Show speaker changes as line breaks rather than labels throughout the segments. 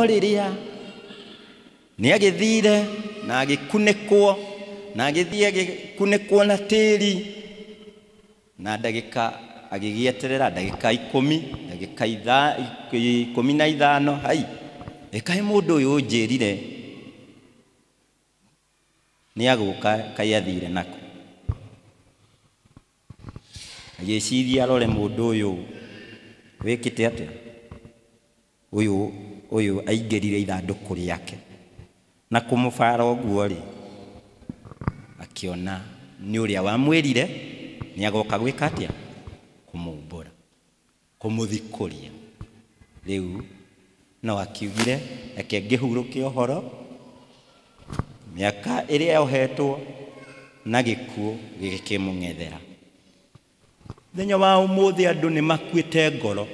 Rĩrĩa nĩ agĩthire na agĩkunĩkwo, na agĩthiĩ agĩkunĩkwo na tĩri, na ndagĩka agĩgĩeterera ndagĩka 10, ndagĩka 15, hai ĩkaĩ mũndũ ũyũ ũnjĩrire nĩ agũka, kaĩ athire nako. Agĩciria arore mũndũ ũyũ wĩkĩte atĩa, ũyũ aingĩrire ithandũkũ rĩake na kũmũbara ũguo rĩ, akĩona nĩ ũrĩa wamwĩrire nĩ agoka gwĩka atĩa, kũmũmbũra, kũmũthikũria. Rĩu no akiugire reke ngĩhurũke ũhoro, mĩaka ĩrĩa yohetwo na gĩkuũ gĩgĩkĩmũng'ethera. Mũthenya wa ũmũthĩ andũ nĩ makuĩte ngoro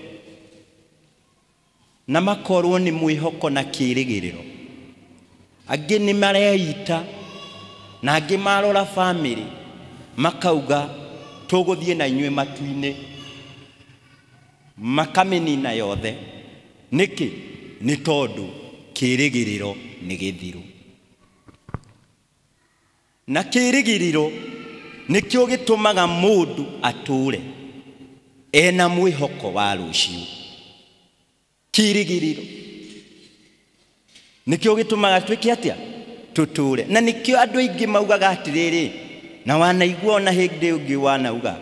na makorwo nĩ mwĩhoko na kĩĩrĩgĩrĩro. Angĩ nĩ mareita na angĩ marora famĩlĩ makauga tũgũthiĩ na inyuĩ matu-inĩ, makamĩnina yothe. Nĩkĩ? Nĩ tondũ kĩĩrĩgĩrĩro nĩ gĩthiru. Na kĩĩrĩgĩrĩro nĩkĩo gĩtũmaga mũndũ atũre ena mwĩhoko wa rũciũ. Kĩĩrĩgĩrĩro nĩkĩo gĩtũmaga twĩke atĩa, tũtũre. Na nĩkĩo andũ aingĩ maugaga atĩrĩrĩ, na wanaigua ona hĩndĩ ũngĩ wanauga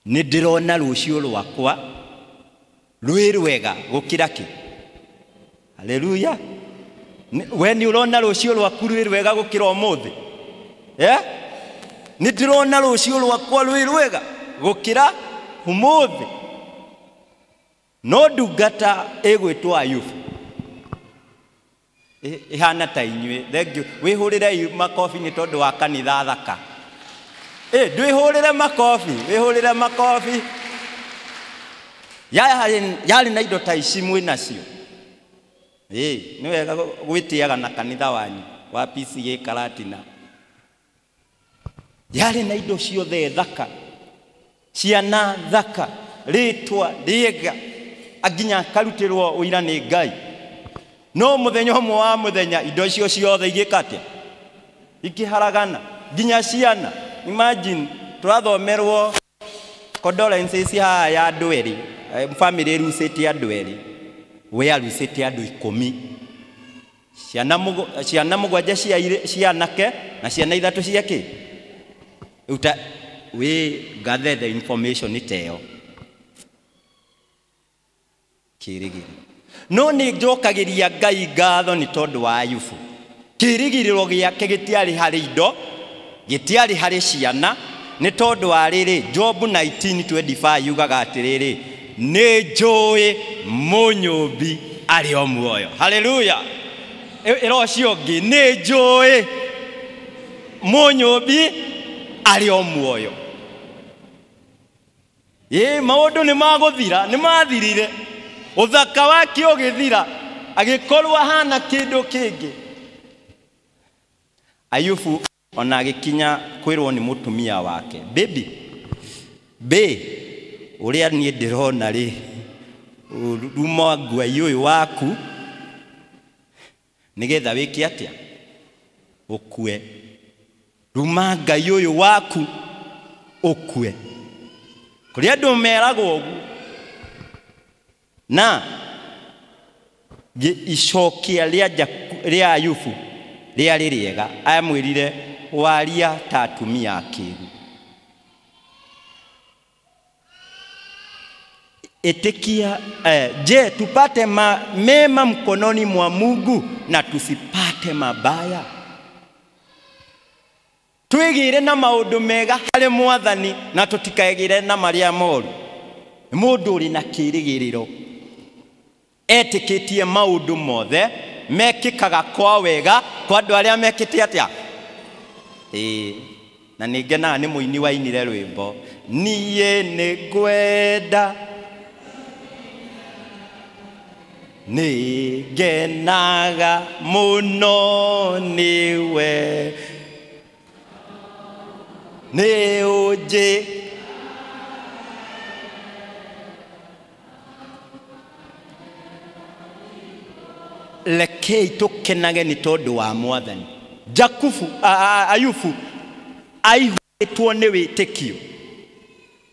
nĩ ndĩrona rũciũ rwakwa rwĩ rwega gũkĩra kĩ. Haleluya. We nĩ ũrona rũciũ rwaku rwĩ rwega gũkĩra ũmũthĩ? Nĩ ndĩrona rũciũ rwakwa rwĩ rwega gũkĩra ũmũthĩ. No ndungata ĩgwĩtwo Ayubu ĩhana ta inyuĩ. Thengiũ. Wĩhũrĩrei makobi nĩ tondũ wa kanitha thaka. Ndwĩhũrĩre makobi, wĩhũrĩre makobi. Yarĩ na indo ta ici mwĩ nacio. Nĩ wega gwĩtĩaga na kanitha wanyu wa PCA Karatina. Yarĩ na indo ciothe thaka, ciana thaka, rĩtwa rĩega, nginya akarutĩrwo ũira nĩ Ngai. No mũthenya ũmwe wa mũthenya indo icio ciothe igĩka atĩa? Ikĩharagana, nginya ciana. Imagine tũrathomerwo condolences haha ya andũ erĩ, family ĩrucĩte andũ erĩ, we arucĩte andũ 10, ciana 7 cia anake na ciana 3 cia kĩ. Rĩu ta wĩ gather the information ta ĩyo. Kĩĩrĩgĩrĩro. No nĩ njokagĩria Ngai ngatho nĩ tondũ wa Ayubu. Kĩĩrĩgĩrĩro gĩake gĩtiarĩ harĩ indo, gĩtiarĩ harĩ ciana, nĩ tondũ wa rĩrĩ, Job 19:25 yugaga atĩrĩrĩ, nĩ njũĩ mũnyũmbi arĩ o muoyo. Haleluya. Ĩra ũcio ũngĩ, nĩ njũĩ mũnyũmbi arĩ o muoyo. Maũndũ nĩ magũthira, nĩ mathirire. Ũthaka wake ũgĩthira, agĩkorwo ahana kĩndũ kĩngĩ. Ayubu ona agĩkinya kwĩrwo nĩ mũtumia wake, baby, bae, ũrĩa niĩ ndĩrona rĩ, ruma ngwai ũyũ waku nĩgetha wĩke atĩa, ũkue. Ruma Ngai ũyũ waku ũkue. Kũrĩ andũ meragwo ũguo. Na icokia rĩa Ayubu rĩarĩ rĩega. Amwĩrire waria ta atumia akĩgu. Ĩtĩkia, je, tupate mema mkononi mwa Mungu na tusipate mabaya? Twĩgĩre na maũndũ mega harĩ Mwathani na tũtikaegĩre na marĩa moru. Mũndũ ũrĩ na kĩĩrĩgĩrĩro etĩkĩtie maũndũ mothe mekĩkaga kwa wega kwa andũ arĩa mekĩte atĩa. Na nĩ ngenaga nĩ mũini wainire rwĩmbo, niĩ nĩ ngwenda, nĩ ngenaga mũno nĩwe, nĩ ũnjĩ. Rekei tũkenage nĩ tondũ wa Mwathani. Jakubu Ayubu aihũrĩtwo nĩ wĩtĩkio,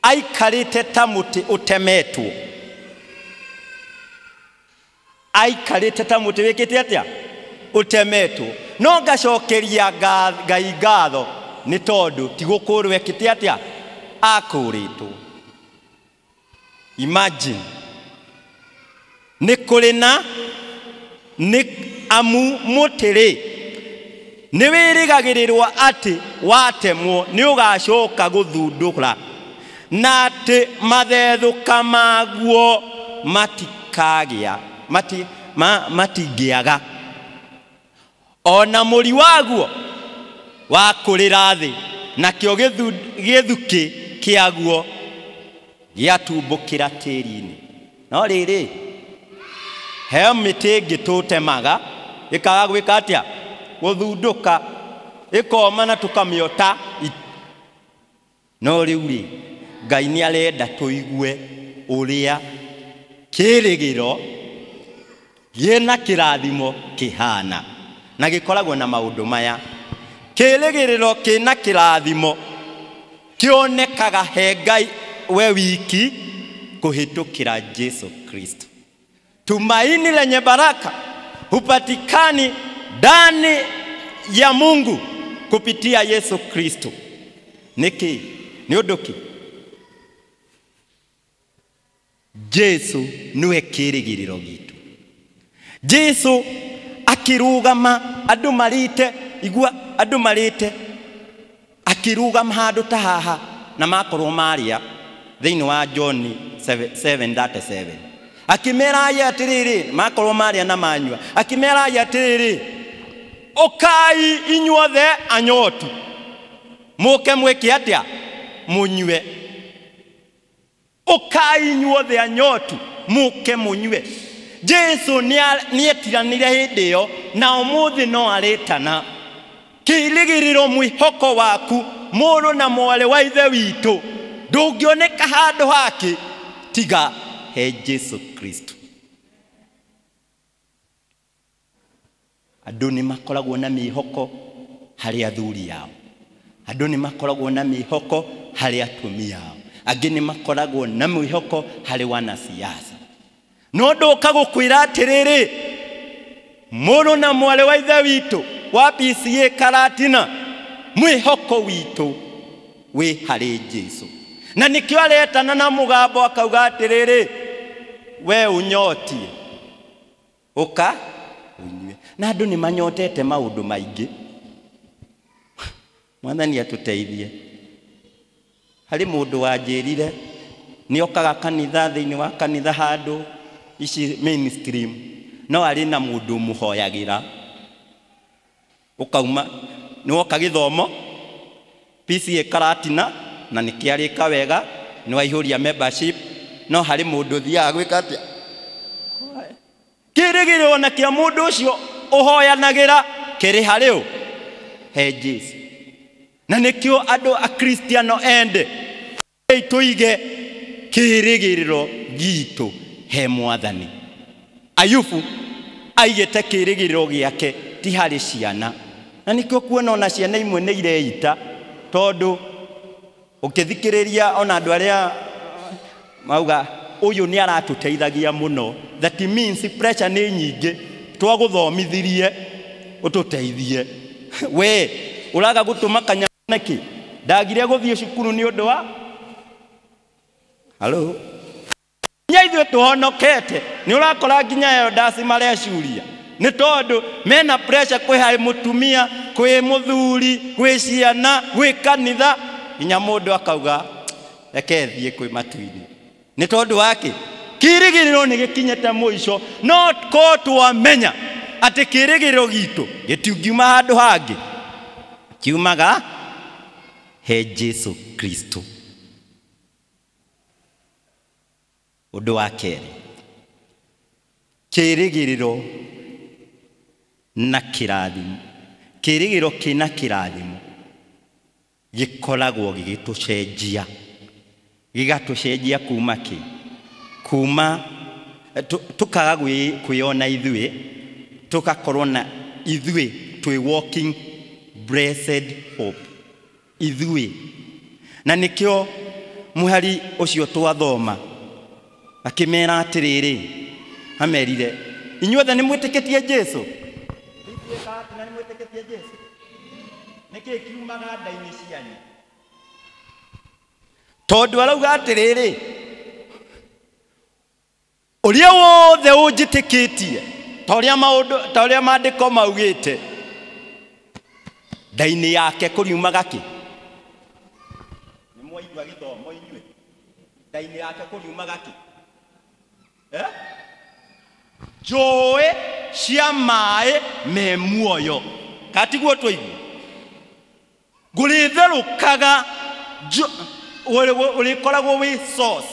aikarĩte ta mũtĩ ũtemetwo, aikarĩte ta mũtĩ wĩkĩte atĩa? Ũtemetwo. No ngacokeria Ngai ngatho nĩ tondũ ti gũkũrwo ekĩte atĩa? Akũrĩtwo. Imagine, nĩ kũrĩ na nĩ amu mũtĩ rĩ nĩ wĩrĩgagĩrĩrwo atĩ watemwo nĩ ũgacoka gũthundũra, na atĩ mathethũka maguo matikagĩa matingĩaga, ona mũri waguo wakũrĩra thĩ, nakĩo gĩthukĩ kĩaguo gĩatumbũkĩra tĩri-inĩ. No rĩrĩ, he mĩtĩ ĩngĩ tũtemaga ĩkaga gwĩka atĩa? Gũthundũka, ĩkoma na tũkamĩota. No rĩu rĩ, Ngai nĩ arenda tũigue ũrĩa kĩĩrĩgĩro gĩna kĩrathimo kĩhana, na gĩkoragwo na maũndũ maya. Kĩĩrĩgĩrĩro kĩna kĩrathimo kĩonekaga he Ngai we wiki kũhĩtũkĩra Jesu Kristo. Tumaini lenye baraka hupatikani ndani ya Mungu kupitia Yesu Kristo. Niki nĩ ũndũ kĩ? Jesu niwe kĩĩrĩgĩrĩro gitũ. Jesu akĩrũgama andũ marĩte, igua andũ marĩte, akĩrũgama handũ ta haha na makorwo marĩa thĩinĩ wa John 7:37. Akĩmera atĩrĩrĩ, makorwo marĩa na manyua, akĩmera atĩrĩrĩ, ũkai inyuothe anyotu, mũke mwĩke atĩa? Mũnyue. Ũkai inyuothe anyotu, mũke mũnyue. Jesu nĩetiranire hĩndĩ ĩyo, na ũmũthĩ no arĩtana. Kĩĩrĩgĩrĩro mwĩhoko waku, mũrũ na mwarĩ wa ithe witũ, ndũngĩoneka handũ hake tiga he Jesu Kristo. Andũ nĩ makoragwo na mĩhoko harĩ athuri ao, andũ nĩ makoragwo na mĩhoko harĩ atumia ao, angĩ nĩ makoragwo na mwĩhoko harĩ wanasiasa. No ndũka gũkwĩra atĩrĩrĩ, mũrũ na mwarĩ wa ithe witũ wa PCA Karatina, mwĩhoko witũ wĩ harĩ Jesu. Na nĩkĩo aretana na mũgambo akauga atĩrĩrĩ, we ũnyotie, ũka ũnyue. Na andũ nĩ manyotete maũndũ maingĩ. Mwathani atũteithie. Harĩ mũndũ wanjĩrire nĩ okaga kanitha, thĩinĩ wa kanitha handũ ici mainstream, no arĩ na mũndũ ũmũhoyagĩra. Ũkauma nĩ woka gĩthomo PCA Karatina, na nĩ kĩarĩka wega, nĩ waihũria membership, no harĩ mũndũ ũthiaga gwĩka atĩa? Kĩĩrĩgĩrĩro na kĩa mũndũ ũcio ũhoyanagĩra kĩrĩ harĩ ũ? He Jesu. Na nĩkĩo andũ akristiano ende tũige kĩĩrĩgĩrĩro gitũ he Mwathani. Ayubu aigĩte kĩĩrĩgĩrĩro gĩake ti harĩ ciana, na nĩkĩo kuona ona ciana imwe nĩ ireita, tondũ ũkĩthikĩrĩria ona andũ arĩa mauga ũyũ nĩ aratũteithagia mũno, that means pressure nĩ nyingĩ, twagũthomithirie ũtũteithie. We ũraga gũtũma kanyamũ nĩkĩ? Ndagire gũthiĩ cukuru nĩ ũndũ wa halo nginya ithuĩ tũhonokete nĩ ũrakora nginya elders marecuria nĩ tondũ mena pressure kwĩ harĩ mũtumia, kwĩ mũthuri, kwĩ ciana, gwĩ kanitha, nginya mũndũ akauga reke thiĩ kwĩ matu-inĩ. Nĩ tondũ wake kĩĩrĩgĩrĩro nĩ gĩkinyĩte mũico. No ko twamenya atĩ kĩĩrĩgĩrĩro gitũ gĩtingiuma handũ hangĩ, kiumaga he Jesu Kristo. Ũndũ wa kerĩ, kĩĩrĩgĩrĩro na kĩrathimo. Kĩĩrĩgĩrĩro kĩna kĩrathimo gĩkoragwo gĩgĩtũcenjia, gĩgatũcenjia kuma kĩ? Kuma tũkaga kwĩyona ithuĩ, Tũgakorwo na ithuĩ twĩ walking blessed hope. Ithuĩ. Na nĩkĩo mũhari ũcio twathoma akĩmera atĩrĩrĩ, amerire inyuothe nĩ mwĩtĩkĩtie Jesu? Nĩ mwĩtĩkĩtie Jesu? Nĩkĩĩ kiumaga nda-inĩ cianyu? Tondũ arauga atĩrĩrĩ, ũrĩa wothe ũnjĩtĩkĩtie ta ũrĩa maũndũ ta ũrĩa maandĩko maugĩte, nda-inĩ yake kũriumaga kĩ? Nĩ mwaigua gĩthomo inyuĩ? Nda-inĩ yake kũriumaga kĩ? Njũĩ cia maĩ me muoyo. Katiguo twaigua? Ngũrĩtherũkaga ũrĩkoragwo wĩ source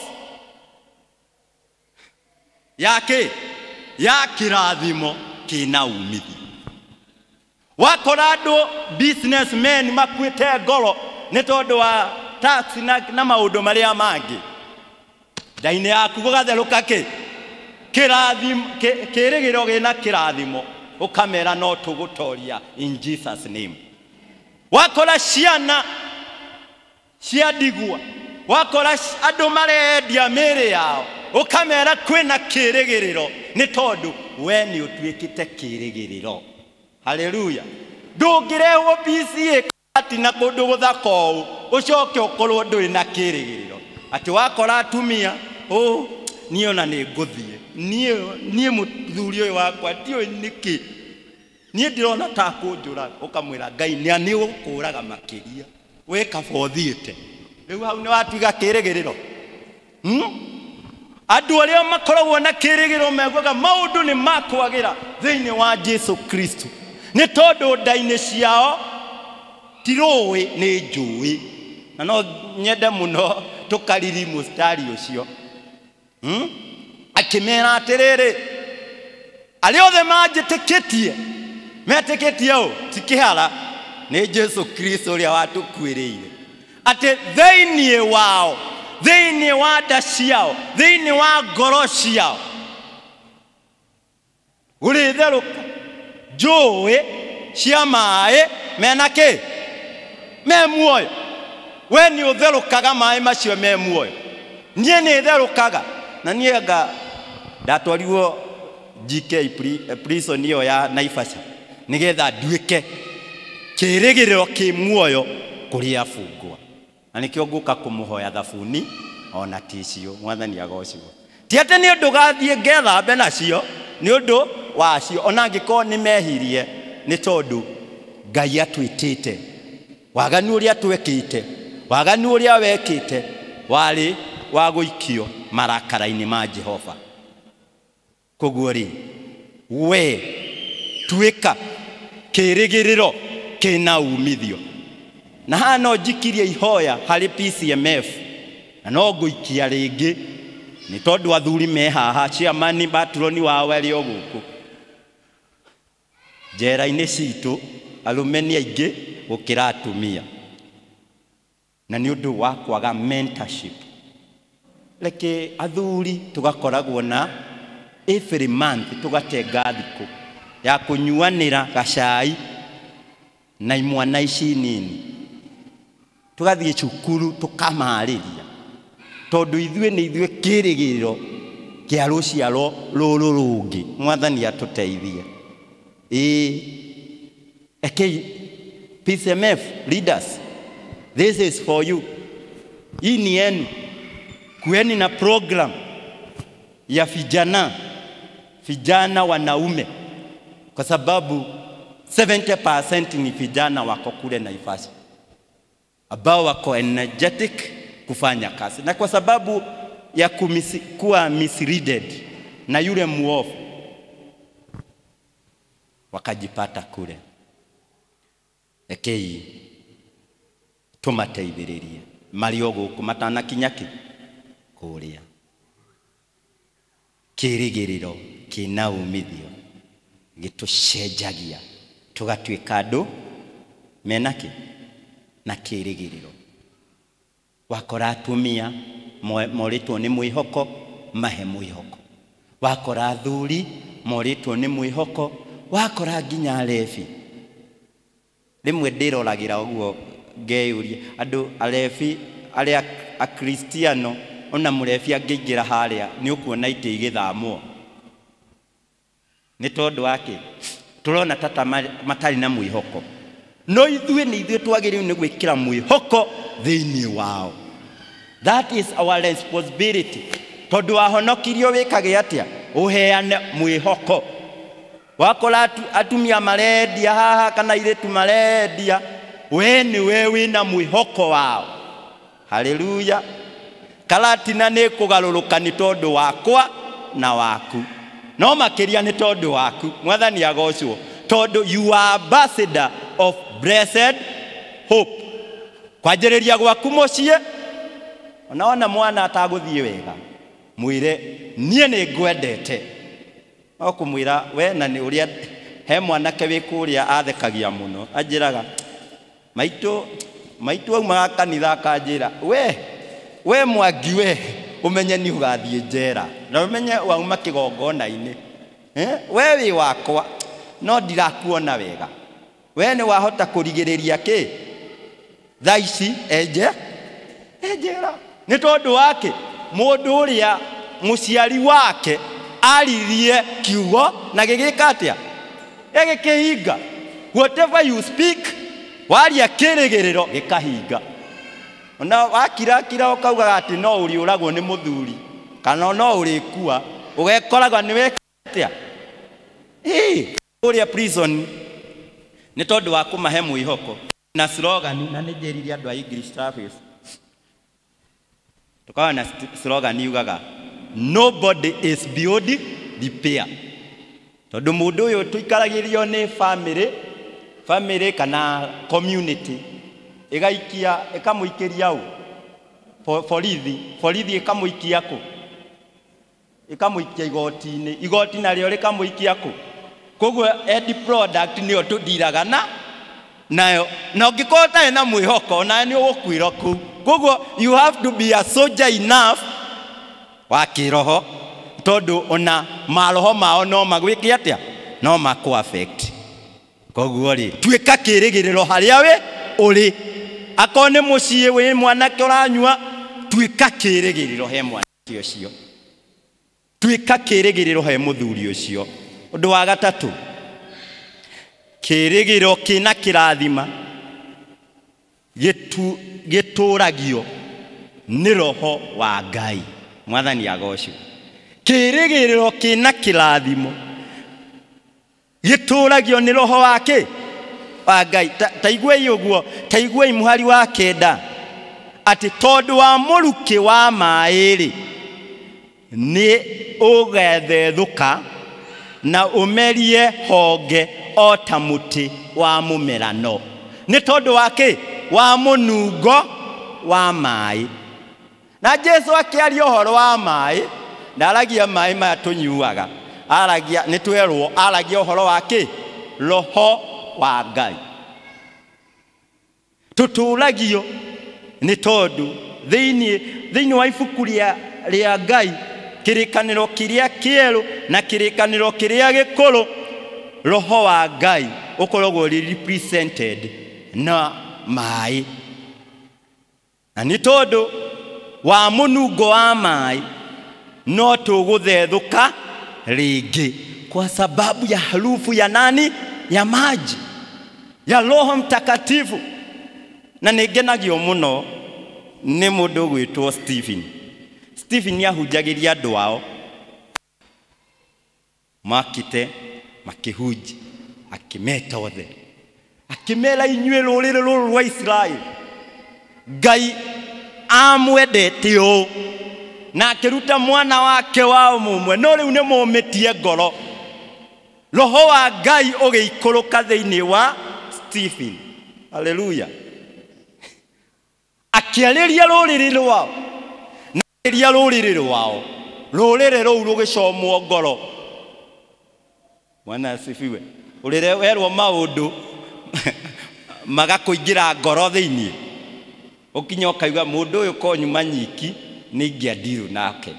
ya kĩ? Ya kĩrathimo kĩna umithio. Wakora andũ businessmen makuĩte ngoro nĩ tondũ wa tax na maũndũ marĩa mangĩ, nda-inĩ yaku gũgatherũka kĩ? Kĩrathimo, kĩrĩgĩrĩro gĩna kĩrathimo, ũkamera no tũgũtoria in Jesus name. Wakora ciana cia ndigwa, wakora andũ marendia mĩĩrĩ yao, ũkamera kwĩna kĩrĩgĩrĩro nĩ tondũ we nĩ ũtuĩkĩte kĩrĩgĩrĩro. Haleluya. Ndũngĩrehwo PCA ati na kũndũ gũthaka ũũ ũcoke ũkorwo ndũrĩ na kĩrĩgĩrĩro. Atĩ wakora atumia, ũ niĩ ona nĩ ngũthiĩ, niĩ mũthuri ũyũ wakwa ndiũĩ nĩkĩ, niĩ ndĩrona ta kũnjũraga. Ũkamwĩra Ngai nĩ ũkũraga makĩria, wĩ kaba ũthiĩte. Rĩu hau nĩ watiga kĩrĩgĩrĩro. Andũ arĩa makoragwo na kĩrĩgĩrĩro meguaga maũndũ nĩ makwagĩra thĩinĩ wa Jesu Kristo, nĩ tondũ nda-inĩ ciao ti rũĩ nĩ njũĩ. Na no nyende mũno tũkariri mũstari ũcio. Akĩmera atĩrĩrĩ, arĩa othe manjĩtĩkĩtie metĩkĩtie ũ ti kĩhara, nĩ Jesu Kristo ũrĩa watũkuĩrĩire, atĩ thĩinĩ wao, thĩinĩ wa nda ciao, thĩinĩ wa ngoro ciao gũrĩtherũka njũĩ cia maĩ mena kĩ? Me muoyo. We nĩ ũtherũkaga maĩ macio me muoyo. Niĩ nĩ therũkaga. Na niĩ anga ndatwarirwo GK prison ĩyo ya Naivasha nĩgetha nduĩke kĩrĩgĩrĩro kĩ muoyo kũrĩ abungwa. Na nĩkĩo ngũka kũmũhoya thabuni ona tissue, Mwathani agocwo. Ti atĩ nĩ ũndũ gathiĩ ngethambe nacio, nĩ ũndũ wacio ona angĩkorwo nĩ mehirie, nĩ tondũ Ngai atwĩtĩte. Waganu ũrĩa twekĩte, waganu ũrĩa wekĩte warĩ wa gũikio marakara-inĩ ma Jehova. Koguo rĩ, we tuĩka kĩrĩgĩrĩro kĩna umithio. Na haha no njikirie ihoya harĩ PCMF, na no ngũikia rĩngĩ nĩ tondũ athuri me haha, chairman patroni wao arĩ o gũkũ. Njera-inĩ citũ arũme nĩ aingĩ gũkĩra atumia, na nĩ ũndũ wa kwaga mentorship. Reke athuri tũgakoragwo na every month tũgatenga thikũ ya kũnyuanĩra gacai na imwana ici nini, tũgathiĩ cukuru tũkamarĩria, tondũ ithuĩ nĩ ithuĩ kĩrĩgĩrĩro kĩa rũciaro rũrũ rũngĩ. Mwathani atũteithie. Ĩĩ, ekei PCMF leaders, this is for you. Hii ni yenu. Kueni na program ya vijana, vijana wanaume, kwa sababu 70% ni vijana wako kule Naivasha ambao wako energetic kufanya kazi, na kwa sababu ya kuwa misleaded na yule muovu wakajipata kule. Ekei tumateithĩrĩrie marĩ o gũkũ matanakinya kĩ kũrĩa. Kĩrĩgĩrĩro kĩna umithio gĩtũcenjagia tũgatuĩka andũ mena kĩ? Na kĩrĩgĩrĩro. Wakora atumia morĩtwo nĩ mwĩhoko, mahe mwĩhoko. Wakora athuri morĩtwo nĩ mwĩhoko, Wakora nginya alebi rĩmwe ndĩroragĩra ũguo ngeyũria andũ alebi arĩa akristiano ona mũrebi angĩingĩra harĩa nĩ ũkuona itĩ igĩthamwo nĩ tondũ wake tũrona tata matarĩ na mwĩhoko. No ithuĩ nĩ ithuĩ twagĩrĩirwo nĩ gwĩkĩra mwĩhoko thĩinĩ wao. That is our responsibility. Tondũ wahonokirio wĩkage atĩa? Ũheane mwĩhoko. Wakora atumia marendia haha kana airĩtu marendia, we nĩwe wĩna mwĩhoko wao. Haleluya. Karatina nĩ kũgarũrũka nĩ tondũ wakwa na waku, no makĩria nĩ tondũ waku. Mwathani agocwo tondũ you are ambassador of blessed hope. Kwanjĩrĩria gwaku mũciĩ, onaona mwana atagũthiĩ wega, mwĩre niĩ nĩ ngwendete. No kũmwĩra we na nĩ ũrĩa he mwanake wĩ kũrĩa athekagia mũno, anjĩraga maitũ aumaga kanitha akanjĩra we Mwangi we ũmenye nĩ ũgathiĩ njera na ũmenye wauma kĩgongona-inĩ, we wĩ wakwa no ndirakuona wega, we nĩ wahota kũrigĩrĩria kĩ thaa ici enje njera nĩ tondũ wake mũndũ ũrĩa mũciari wake aririe kiugo na gĩgĩka atĩa? Gĩgĩkĩhinga. Whatever you speak, waria kĩrĩgĩrĩro gĩkahinga. Ona wakirakira ũkaugaga atĩ no ũrĩũragwo nĩ mũthuri kana no ũrĩkua, ũgekoraga nĩ weka atĩa? Kũrĩa prison nĩ tondũ wa kũmahe mwĩhoko na slogan, na nĩ njĩrire andũ a English service tukawa na slogan yugaga nobody is beyond repair. Tondũ mũndũ ũyũ tũikaragĩrio nĩ family kana community ĩgaikia ĩkamũikĩria ũ borithi ĩkamũikia kũ? Ĩkamũikia igoti-inĩ, igoti narĩo rĩkamũikia kũ? Koguo end product nĩyo tũndiraga na nayo, na ũngĩkorwo ũtarĩ na mwĩhoko nawe nĩ ũgũkuĩra kũu. Koguo you have to be a soldier enough wa kĩroho, tondũ ona maroho mao no magwĩke atĩa? No makũ affect. Koguo rĩ, tuĩka kĩrĩgĩrĩro harĩa we ũrĩ. Akorwo nĩ mũciĩ wĩ mwanake ũranyua, tuĩka kĩrĩgĩrĩro he mwanake ũcio, tuĩka kĩrĩgĩrĩro he mũthuri ũcio. Ũndũ wa gatatũ, kĩrĩgĩrĩro kĩna kĩrathima gĩtũragio nĩ roho wa Ngai. Mwathani agocwo. Kĩrĩgĩrĩro kĩna kĩrathimo gĩtũragio nĩ roho wake wa Ngai. Ta iguai ũguo, ta iguai mũhari wa 9 atĩ tondũ wa mũrukĩ wa maĩ rĩ, nĩ ũgethethũka na ũmerie honge o ta mũtĩ wa mũmerano. Nĩ tondũ wa kĩ? Wa mũnungo wa maĩ. Na Jesu akĩaria ũhoro wa maĩ, ndaragia maĩ maya tũnyuaga, aragia nĩ twerwo, aragia ũhoro wa kĩ? Roho wa Ngai. Tũtũragio nĩ tondũ thĩinĩ wa ibuku rĩa Ngai, kĩrĩkanĩro kĩrĩa kĩerũ na kĩrĩkanĩro kĩrĩa gĩkũrũ, roho wa Ngai ũkoragwo ũrĩ represented na maĩ. Na nĩ tondũ wa mũnungo wa maĩ no tũgũthethũka rĩngĩ, kwa sababu ya harufu ya nani? Ya maji, ya Roho Mtakatifu. Na nĩ ngenagio mũno nĩ mũndũ ũgwĩtwo Stephen. Stephen nĩahunjagĩria andũ ao makite makĩhunjia, akĩmeta othe, akĩmera inyuĩ rũrĩrĩ rũrũ rwa Isiraeli, Ngai amwendete ũũ na akĩruta mwana wake wa mũmwe, no rĩu nĩ mũmĩtie ngoro. Roho wa Ngai ũgĩikũrũka thĩinĩ wa Stephen. Haleluya. Akĩarĩria rũrĩrĩ rwao, na akĩarĩria rũrĩrĩ rwao, rũrĩrĩ rũu rũgĩcomwo ngoro. Bwana asifiwe. Ũrĩre werwo maũndũ magakũingĩra ngoro thĩinĩ, ũkinya ũkaigua mũndũ ũyũ ko nyuma nyiki nĩ ingĩandirũ nake.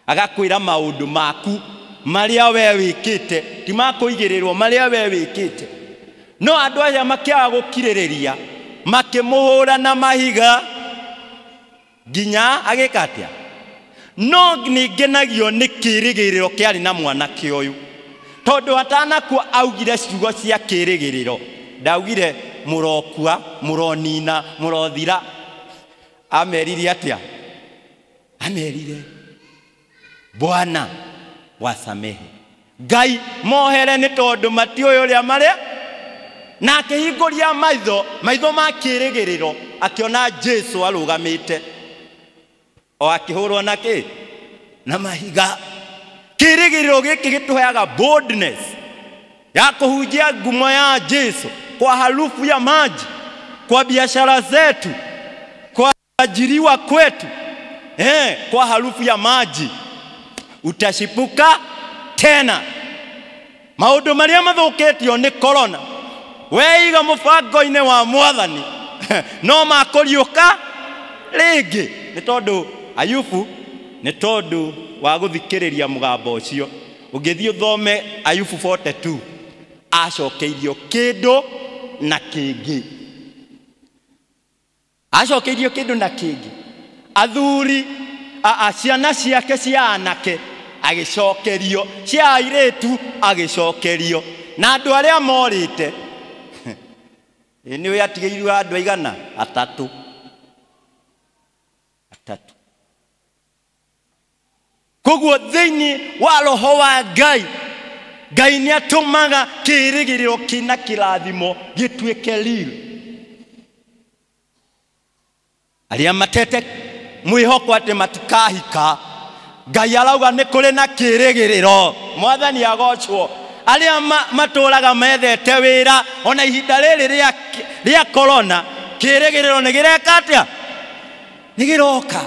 Agakwĩra maũndũ maku marĩa we wĩkĩte Ti makũigĩrĩrwo marĩa we wĩkĩte. No andũ aya makĩaga gũkirĩrĩria, makĩmũhũra na mahiga nginya agĩka atĩa? No nĩngenagio nĩ kĩĩrĩgĩrĩro kĩarĩ na mwanake ũyũ, tondũ atanakua augire ciugo cia kĩĩrĩgĩrĩro. Ndaugire mũrokua, mũronina, mũrothira. Amerire atĩa? Amerire Bwana wasamehe, Ngai mohere nĩ tondũ matiũĩ ũrĩa marĩa. Na akĩhingũria maitho ma kĩĩrĩgĩrĩro, akĩona Jesu arũgamĩte o akĩhũrwo na kĩ? Na mahiga. Kĩĩrĩgĩrĩro gĩkĩ gĩtũheaga boldness ya kũhunjia ngumo ya Jesu kwa harufu ya maji, kwa biashara zetu, kwa ajiriwa kwetu, kwa harufu ya maji utashipuka tena. Maũndũ marĩa mathũkĩtio nĩ corona, weiga mũbango-inĩ wa Mwathani no makũriũka rĩngĩ. Nĩ tondũ Ayubu, nĩ tondũ wa gũthikĩrĩria mũgambo ũcio. Ũngĩthiĩ ũthome Ayubu 42, acokeirio kĩndũ na kĩngĩ. Acokeirio kĩndũ na kĩngĩ. Athuri, ciana ciake cia anake agĩcokerio, cia airĩtu agĩcokerio, na andũ arĩa morĩte. Nĩ ũĩ atigĩirwo andũ aigana? Atatũ. Atatũ. Koguo thĩinĩ wa roho wa Ngai, Ngai nĩ atũmaga kĩĩrĩgĩrĩro kĩna kĩrathimo gĩtuĩke riri. Arĩa matete mwĩhoko atĩ matikahika, Ngai arauga nĩ kũrĩ na kĩĩrĩgĩrĩro. Mwathani agocwo. Arĩa matũraga methete wĩra ona ihinda rĩrĩ rĩa corona, kĩĩrĩgĩrĩro nĩ gĩreka atĩa? Nĩ gĩroka.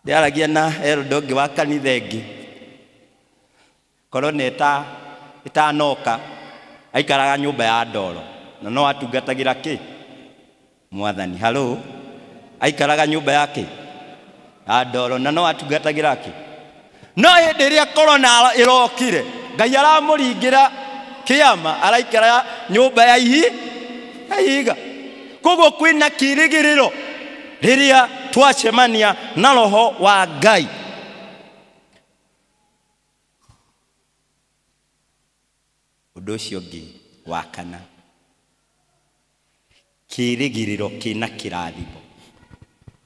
Ndĩaragia na elder ũngĩ wa kanitha ĩngĩ, corona ĩtanoka, aikaraga nyũmba ya ndoro na no atungatagĩra kĩ? Mwathani. Halo, aikaraga nyũmba yake ya ndoro na no atungatagĩra kĩ? No hĩndĩ ĩrĩa corona ĩrokire, Ngai aramũringĩra kĩama, araikara nyũmba ya ihiga. Koguo kwĩna kĩĩrĩgĩrĩro rĩrĩa twacemania na roho wa Ngai. Ũndũ ũcio ũngĩ wa kana, kĩĩrĩgĩrĩro kĩna kĩrathimo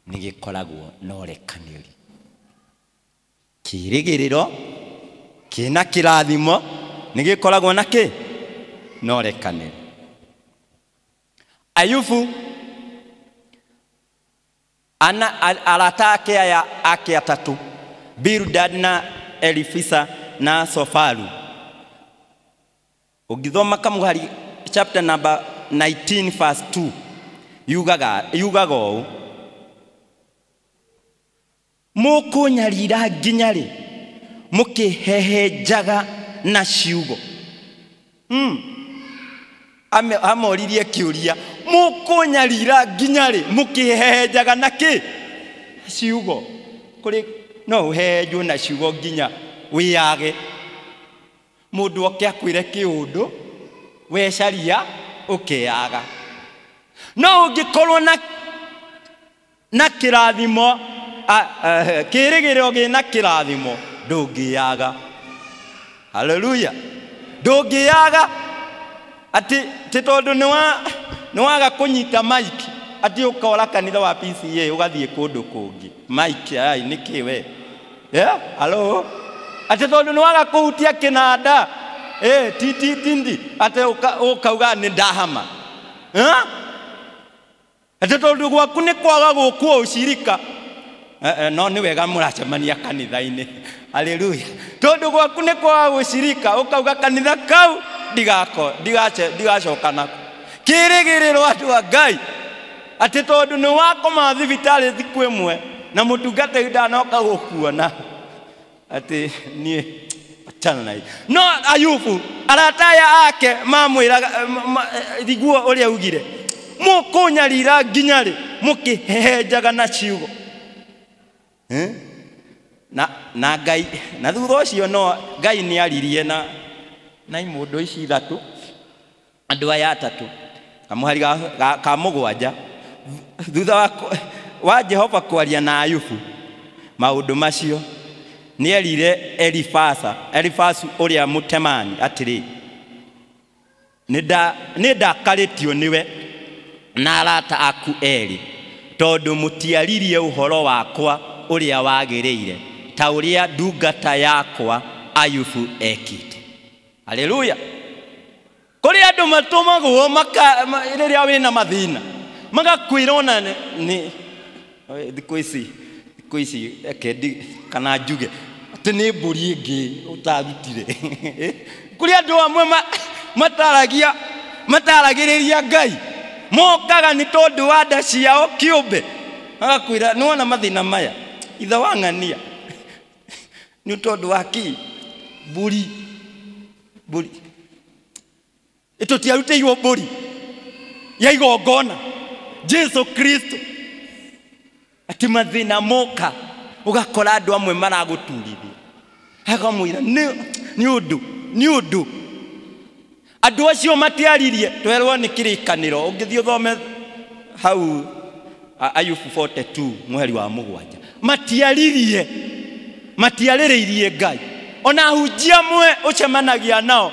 nĩ gĩkoragwo na ũrekanĩri. Kĩĩrĩgĩrĩro kĩna kĩrathimo nĩ gĩkoragwo na kĩ? Na ũrekanĩri. Ayubu arata ake aya ake atatũ, Bildad na Elifisa na Sofaru. Ũngĩthoma kamũhari chapter number 19 verse 2, yugaga ũũ: mũkũnyarira nginya rĩ mũkĩhehenjaga na ciugo? Amoririe kĩũria, mũkũnyarira nginya rĩ mũkĩhehenjaga na kĩ? Ciugo. Kũrĩ no ũhehenjwo na ciugo nginya wĩyage. Mũndũ oke akwĩre kĩũndũ, wecaria ũkeyaga. No ũngĩkorwo na kĩrathimo, kĩĩrĩgĩrĩro gĩna kĩrathimo, ndũngĩyaga. Haleluya. Ndũngĩyaga atĩ ti tondũ nĩ waga kũnyita mic atĩ ũkora kanitha wa PCA ũgathiĩ kũndũ kũngĩ. Mic ai nĩkĩ we? Yeah, hello. Atĩ tondũ nĩ waga kũhutia kĩnanda, ti tindi atĩ ũkauga nĩ ndahama. Atĩ tondũ gwaku nĩ kwaga gũkua ũcirika, no nĩ wega mũracemania kanitha-inĩ. Haleluya. Tondũ gwaku nĩ kwaga gũcirika, ũkauga kanitha kau ndigacoka nako. Kĩĩrĩgĩrĩro andũ a Ngai atĩ tondũ nĩ wakoma thibitarĩ thikũ ĩmwe na mũtungatĩri ndanoka gũkuona atĩ niĩ achana na. No Ayubu arata aya ake mamwĩraga, riguo ũrĩa augire, mũkũnyarira nginya rĩ mũkĩhehenjaga na ciugo? Na Ngai na thutha ũcio no Ngai nĩ aririe na imũndũ ici ithatũ, andũ aya atatũ, kamũhari ka mũgwanja. Thutha wa Jehova kwaria na Ayubu maũndũ macio, nĩerire Elifasu ũrĩa Mũtemani atĩrĩ, nĩ ndakarĩtio nĩwe na arata aku erĩ, tondũ mũtiaririe ũhoro wakwa ũrĩa wagĩrĩire ta ũrĩa ndungata yakwa Ayubu ekĩte. Haleluya. Kũrĩ andũ matũmagwo rĩrĩa wĩna mathĩna magakwĩra ona nĩ thikũ ici reke kana njuge atĩ nĩ mbũri ĩngĩ ũtarutire. Kũrĩ andũ amwe mataragia mataragĩrĩria Ngai, mokaga nĩ tondũ wa nda ciao kĩũmbe, magakwĩra nĩwona mathĩna maya ithe wa ng'ania nĩ tondũ wa kĩ mbũri tũtiarutĩirwo mbũri ya igongona Jesu Kristo. Atĩ mathĩna moka ũgakora andũ amwe maragũturithia, akamwĩra nĩ ũndũ andũ acio matiaririe. Twerwo nĩ kĩrĩkanĩro, ũngĩthiĩ ũthome hau Ayubu 42 mũhari wa 7, matiaririe, matiarĩrĩirie Ngai. Ona ahunjia amwe ũcemanagia nao,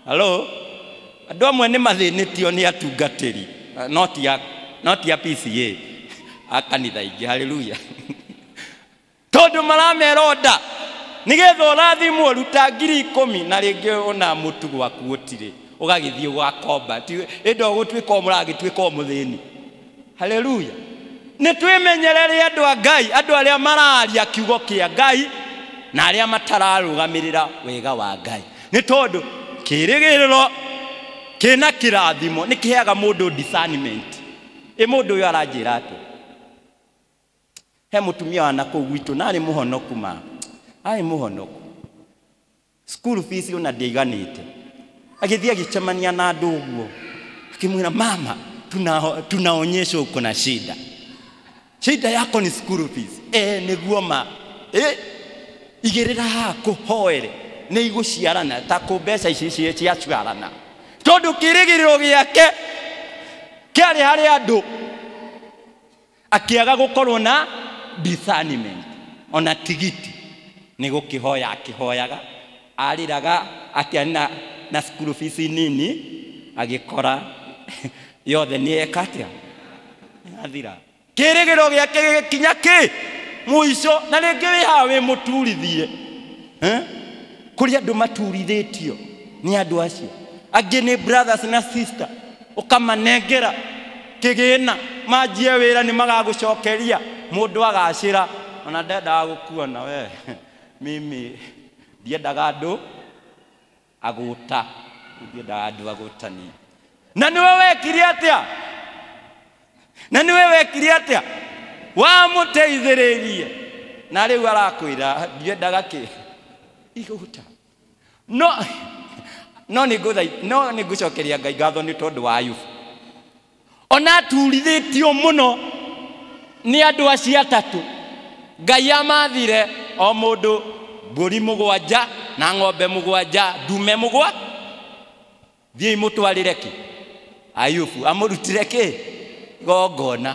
halo, andũ amwe nĩ mathĩnĩtio nĩ atungatĩri, not ya PCA, a kanitha ingĩ. Haleluya. Tondũ maramera nda nĩgetha ũrathimwo, ruta 10,000, na rĩngĩ ona mũtu gwaku gũtirĩ, ũgagĩthiĩ ũgakomba. Ĩndĩ ũgũtuĩka o mũragĩtuĩka o mũthĩni. Haleluya. Nĩ twĩmenyerere andũ a Ngai, andũ arĩa mararia kiugo kĩa Ngai na arĩa matararũgamĩrĩra wega wa Ngai, nĩ tondũ kĩrĩgĩrĩro kĩna kĩrathimo nĩ kĩheaga mũndũ discernment. Ĩ mũndũ ũyũ aranjĩra atĩ he mũtumia wa nakũu gwitũ na arĩ mũhonoku, ma arĩ mũhonoku, school fees ona ndĩiganĩte, agĩthiĩ agĩcemania na andũ ũguo, akĩmwĩra, "Mama, tunaonyeshwa uko na shida, shida yako ni school fees." Eh, nĩguo ma igĩrĩra haha kũhoere nĩ igũciarana ta kũ mbeca ici ciaciarana, tondũ kĩrĩgĩrĩro gĩake kĩarĩ harĩ andũ, akĩaga gũkorwo na discernment. Ona tigiti nĩ gũkĩhoya akĩhoyaga, arĩraga atĩ na school fees nini, agĩkora yothe nĩ eka atĩa, athira. Kĩrĩgĩrĩro gĩake gĩgĩkinya kĩ mũico. Na rĩngĩ wĩ haha wĩ mũturithie. Eh? Kũrĩ andũ maturithĩtio nĩ andũ acio angĩ, nĩ brothers na sister, ũkamanengera kĩgĩna manjie wĩra nĩ magagũcokeria, mũndũ agacĩra ona ndendaga gũkuona we. Mimi ndiendaga andũ agũta, ndiendaga andũ agũtani. Na nĩwe wekire atĩa? Na nĩwe wekire atĩa? Wamũteithĩrĩirie, na rĩu arakwĩra ndiendaga kĩ igũta. No no nĩ ngũcokeria Ngai ngatho nĩ tondũ wa Ayubu. Ona aturithĩtio mũno nĩ andũ acio atatũ, Ngai amathire o mũndũ mbũri 7 na ng'ombe 7 ndume thiĩi mũtwarĩre kĩ Ayubu amũrutire kĩ igongona.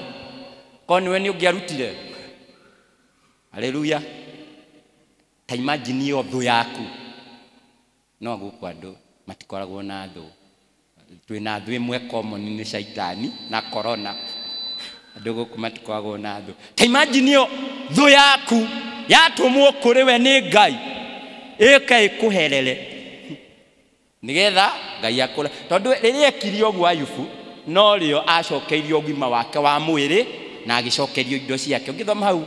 Korwo nĩwe nĩ ũngĩarutire. Haleluya. Ta imagine ĩyo thũ yaku. No gũkũ andũ matikoragwo na thũ, twĩna thũ ĩmwe common, nĩ caitani na corona. Andũ gũkũ matikoragwo na thũ. Ta imagine ĩyo thũ yaku yatũmwo kũrĩ we nĩ Ngai ĩka ĩkũherere nĩgetha Ngai akũra, tondũ rĩrĩa ekire ũguo Ayubu, no rĩo acokeirio ũgima wake wa mwĩrĩ na agĩcokerio indo ciake. Ũngĩthoma hau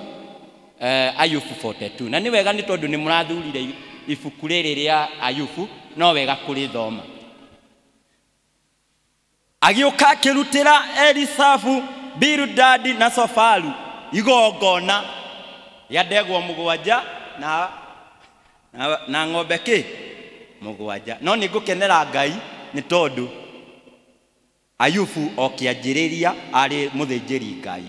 Ayubu 42, na nĩ wega nĩ tondũ nĩ mũrathurire ibuku rĩrĩ rĩa Ayubu, no wega kũrĩthoma. Agĩũka akĩrutĩra Elisafu, Bilidadi na Sofaru igongona rĩa ndegwa 7 na ng'ombe kĩ 7. No nĩ ngũkenera Ngai nĩ tondũ Ayubu o kĩanjĩrĩria arĩ mũthĩnjĩri Ngai.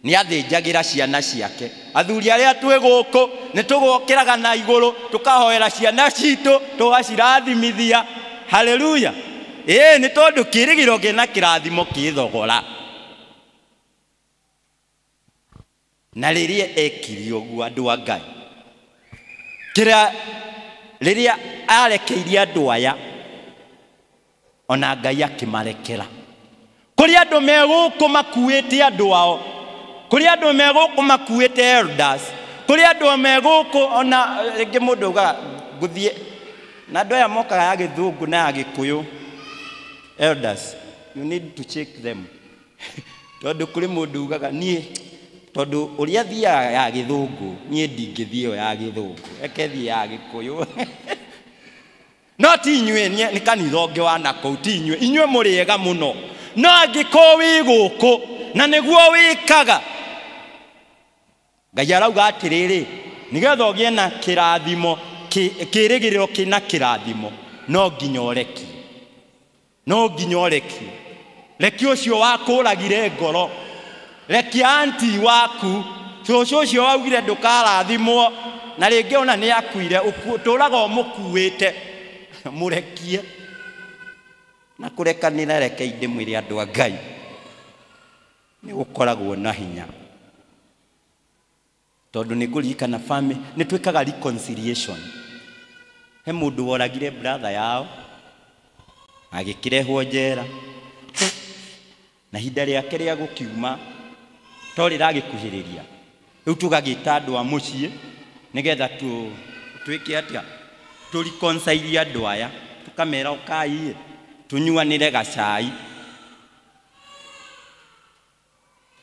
Nĩ athĩnjagĩra ciana ciake. Athuri arĩa twĩ gũkũ nĩ tũgokĩraga na igũrũ tũkahoera ciana citũ tũgacirathimithia. Haleluya. Ĩĩ nĩ tondũ kĩĩrĩgĩrĩro kĩna kĩrathimo kĩ thogora. Na rĩrĩa ekire ũguo andũ a Ngai, kĩrĩa rĩrĩa arekeirie andũ aya, ona Ngai akĩmarekera. Kũrĩ andũ me gũkũ makuĩte andũ ao, kũrĩ andũ me gũkũ makuĩte elders, kũrĩ andũ me gũkũ ona rĩngĩ mũndũ augaga ngũthiĩ na andũ aya mokaga ya gĩthũngũ na ya gĩkũyũ. Elders, you need to check them. Tondũ kũrĩ mũndũ ugaga niĩ tondũ ũrĩa thiaga ya gĩthũngũ niĩ ndingĩthiĩ ĩyo ya gĩthũngũ, reke thiĩ ya gĩkũyũ. No ti inyuĩ, nĩ kanitha ũngĩ wa nakũu, ti inyuĩ, inyuĩ mũrĩ ega mũno. No angĩkorwo wĩ gũkũ na nĩguo wĩkaga, Ngai arauga atĩrĩrĩ, nĩgetha ũgĩe na kĩrathimo, kĩĩrĩgĩrĩro kĩna kĩrathimo, no nginya ũrekie. No nginya ũrekie. Reki ũcio wakũragire ngoro, reki anti waku, cũcũ ũcio waugire ndũkarathimwo, na rĩngĩ ona nĩ akuire, ũtũraga ũmũkuĩte, mũrekie. Na kũrekanĩra reke ndĩmwĩre andũ a Ngai, nĩ gũkoragwo na hinya. Tondũ nĩ ngũririkana family, nĩ twĩkaga reconciliation. He mũndũ woragire brother yao, agĩkĩrehwo njera, na ihinda rĩake rĩa gũkiuma to rĩragĩkuhĩrĩria. Rĩu tũgagĩta andũ a mũciĩ nĩgetha twĩke atĩa, tũreconcile andũ aya, tũkamera ũkai tũnyuanĩre gacai.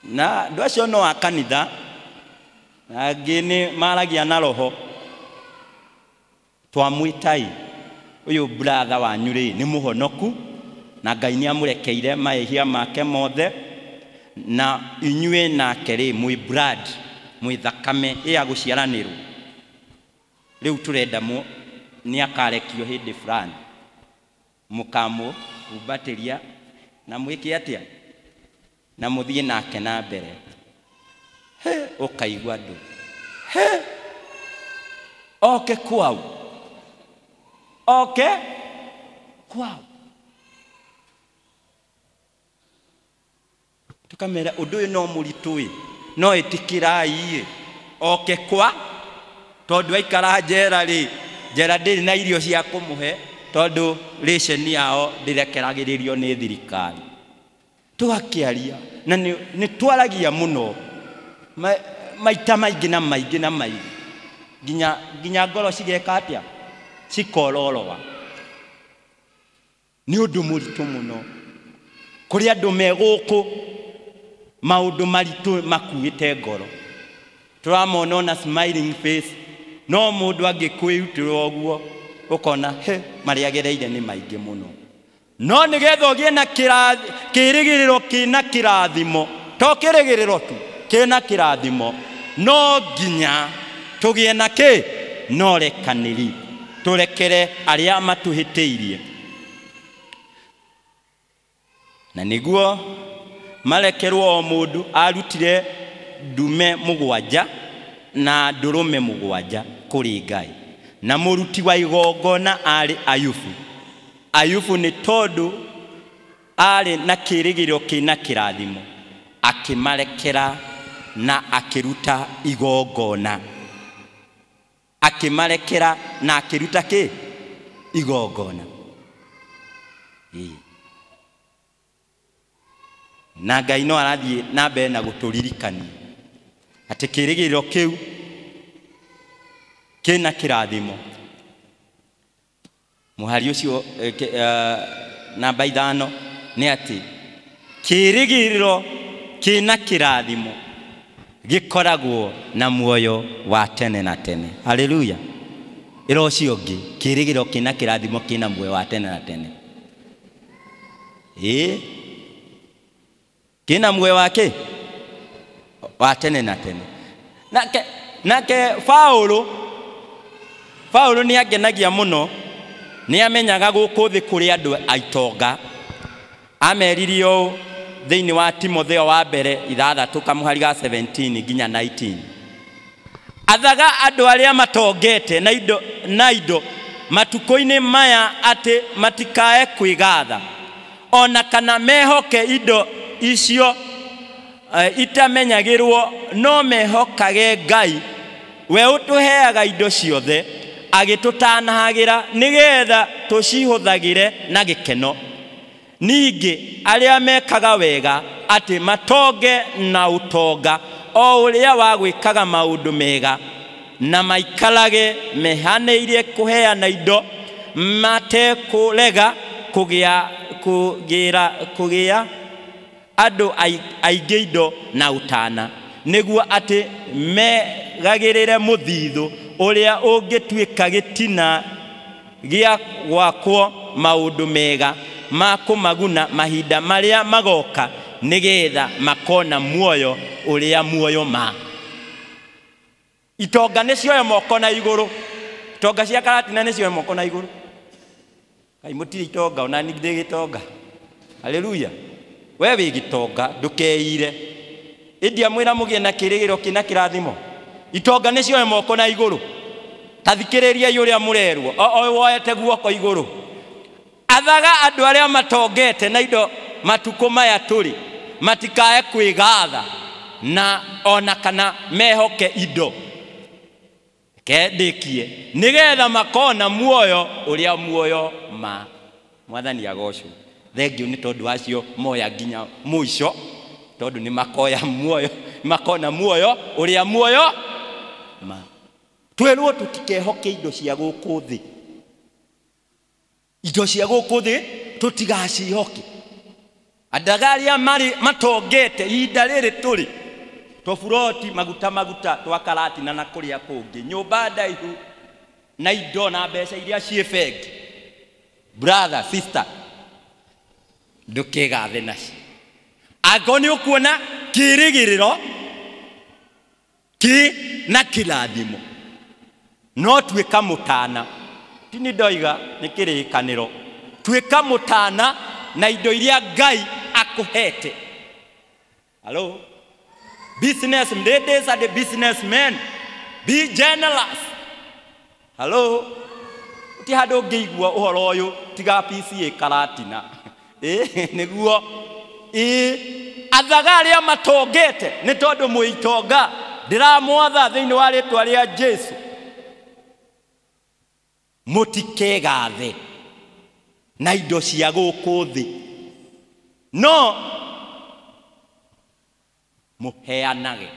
Na andũ acio no a kanitha, angĩ nĩ maragia na roho. Twamwĩtai ũyũ brother wanyu rĩ nĩ mũhonoku, na Ngai nĩ amũrekeire mahĩtia make mothe, na inyuĩ nake rĩ mwĩ blood, mwĩ thakame ya gũciaranĩrwo. Rĩu tũrenda nĩ akarekio hĩndĩ fulani, mũkamũkumbatĩria na mwĩke atĩa, na mũthiĩ nake na mbere. He, ũkaigua andũ he, oke kwao, oke kwao. Tukamera ũndũ ũyũ no mũritũ ĩ, no ĩtĩkĩrai ĩ, oke kwa, tondũ aikara njera rĩ, njera ndĩrĩ na irio cia kũmũhe, tondũ ration yao ndĩrekeragĩrĩrio nĩ thirikari. Tũgakĩaria na nĩ twaragia mũno maita maingĩ na maingĩ na maingĩ, nginya ngoro cigeka atĩa, cikororoa. Nĩ ũndũ mũritũ mũno kũrĩ andũ me gũkũ, maũndũ maritũ makuĩte ngoro. Tũramona ona smiling face, no mũndũ angĩkwĩrutĩra ũguo ũkona he, marĩa agereire nĩ maingĩ mũno. No nĩgetha ũgĩe na kĩĩrĩgĩrĩro kĩna kĩrathimo, to kĩĩrĩgĩrĩro tu kĩna kĩrathimo, no nginya tũgĩe na kĩ, no rekanĩri, tũrekere arĩa matũhĩtĩirie. Na nĩguo marekerwo o mũndũ arutire ndume mũgwanja na ndũrũme mũgwanja kũrĩ Ngai. Na mũruti wa igongona arĩ Ayubu. Ayubu nĩ tondũ arĩ na kĩĩrĩgĩrĩro kĩna kĩrathimo, akĩmarekera na akĩruta igongona. Akĩmarekera na akĩruta kĩ? Igongona. Na Ngai no arathiĩ na mbere na gũtũririkania atĩ kĩĩrĩgĩrĩro kĩu kĩna kĩrathimo. Mũhari ũcio namba 5 nĩ atĩ kĩĩrĩgĩrĩro kĩna kĩrathimo gĩkoragwo na muoyo wa tene na tene. Haleluya. Ĩra ũcio ũngĩ, kĩĩrĩgĩrĩro kĩna kĩrathimo kĩna muoyo wa tene na tene. Ĩĩ, kĩna muoyo wa kĩ? Wa tene na tene. Nake Paũlũ nĩ angenagia mũno, nĩ amenyaga gũkũ thĩ kũrĩ andũ aitonga. Amerire ũũ, thĩinĩ wa Timotheo wa mbere 6 kamũhari ga 17 nginya 19. Athaga andũ arĩa matongete na indo matukũ-inĩ maya atĩ matikae kwĩgatha ona kana mehoke indo icio itamenyagĩrwo, no mehokage Ngai we ũtũheaga indo ciothe agĩtũtanahagĩra nĩgetha tũcihũthagĩre na gĩkeno. Ningĩ arĩa mekaga wega atĩ matonge na ũtonga o ũrĩa wa gwĩkaga maũndũ mega, na maikarage mehanĩirie kũheana indo matekũrega kũgĩa andũ aingĩ indo na ũtana, nĩguo atĩ megagĩrĩre mũthithũ ũrĩa ũngĩtuĩka gĩtina gĩa gwakwo maũndũ mega ma kũmaguna mahinda marĩa magoka, nĩgetha makona muoyo ũrĩa muoyo ma. Itonga nĩcioe moko na igũrũ, itonga cia Karatina nĩcioe moko na igũrũ. Kai mũtirĩ itonga, ona niĩ ndĩ gĩtonga. Haleluya. We wĩ gĩtonga ndũkeire, ĩndĩ amwĩra mũgĩe na kĩrĩgĩro kĩna kĩrathimo. Itonga nĩcioe moko na igũrũ. Ta thikĩrĩriai ũrĩa mũrerwo, o woete guoko igũrũ. Athaga andũ arĩa matongete na indo matukũ maya tũrĩ matikae kwĩgatha na ona kana mehoke indo, kendĩkie nĩgetha makona muoyo ũrĩa muoyo ma. Mwathani agocwo. Thengiũ nĩ tondũ acio moya nginya mũico, tondũ nĩ makoya muoyo, makona muoyo ũrĩa muoyo ma. Twĩrwo tũtikehoke indo cia gũkũ thĩ, indo cia gũkũ thĩ tũtigacihoke. Andaga arĩa marĩ matongete ihinda rĩrĩ tũrĩ tũburoti maguta maguta twa Karatina na kũrĩa kũngĩ, nyũmba ndaihu na indo na mbeca iria ciĩ bengi, brother sister, ndũkegathe nacio. Angĩkorwo nĩ ũkuona kĩrĩgĩrĩro kĩ na kĩrathimo, no tuĩka mũtana. Ti nĩ ndoiga nĩ kĩrĩkanĩro, tuĩka mũtana na indo iria Ngai akũhete. Hello? Business ladies and the businessmen, be generous. Hello? Ti handũ ũngĩigua ũhoro ũyũ tiga PCA Karatina. Nĩguo. Athaga arĩa matongete nĩ tondũ mwĩ itonga, ndĩramwatha thĩinĩ wa rĩtwa rĩa Jesu, mũtikegathe na indo cia gũkũ thĩ, no mũheanage,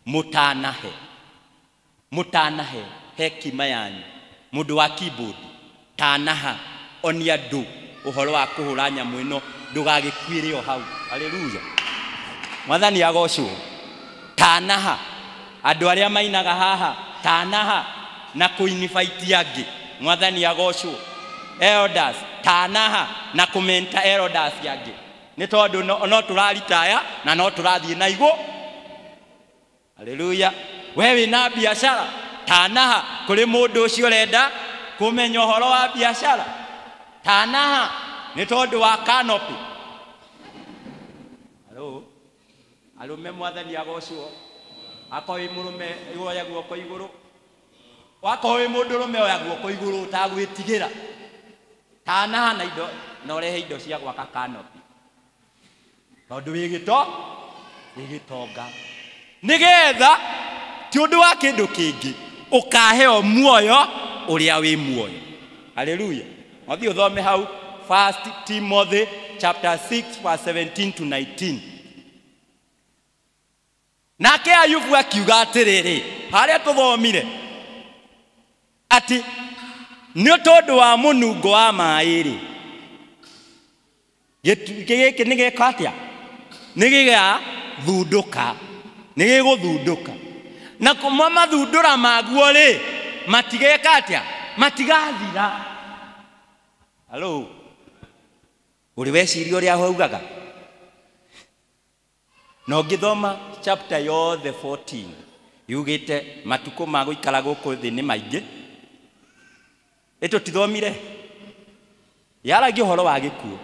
mũtanahe, mũtanahe hekima yanyu. Mũndũ wa keyboard tanaha, onia andũ ũhoro wa kũhũra nyamũ ĩno, ndũgagĩkuĩre o hau. Haleluya. Mwathani agocwo. Tanaha andũ arĩa mainaga haha, tanaha na kũinibaiti angĩ. Mwathani agocwo. Elders tanaha na kũmenta elders angĩ, nĩ tondũ no tũraritaya na no tũrathiĩ na igũ. Haleluya. We wĩna biacara, tanaha kũrĩ mũndũ ũcio ũrenda kũmenya ũhoro wa biacara, tanaha nĩ tondũ wa canopy. Hello? Arũme mwathani agocwo. Akorwo wĩ mũrũme oya guoko igũrũ, wakorwo wĩ mũndũrũme oya guoko igũrũ ũtagwĩtigĩra. Tanaha na indo na ũrehe indo cia gwaka canopy, tondũ wĩ gĩtonga, nĩgetha ti ũndũ wa kĩndũ kĩngĩ ũkaheo muoyo ũrĩa wĩ muoyo. Haleluya. Wathiĩ ũthome hau 1 Timothy chapter 6 verse 17 to 19. Nake Ayubu akiuga atĩrĩrĩ, harĩa tũthomire atĩ nĩ tondũ wa mũnungo wa maĩ rĩ, gĩkĩ nĩ gĩka atĩa? Nĩ gĩgathundũka, nĩ gĩgũthundũka. Na kuma mathundũra maguo rĩ, matigeka atĩa? Matigathira. Hello? Ũrĩ weciria ũrĩa haugaga? Na ũngĩthoma chapter yothe 14 yugĩte matukũ ma gũikara gũkũ thĩ nĩ maingĩ. Ĩtũtithomire? Yaragia ũhoro wa gĩkuũ.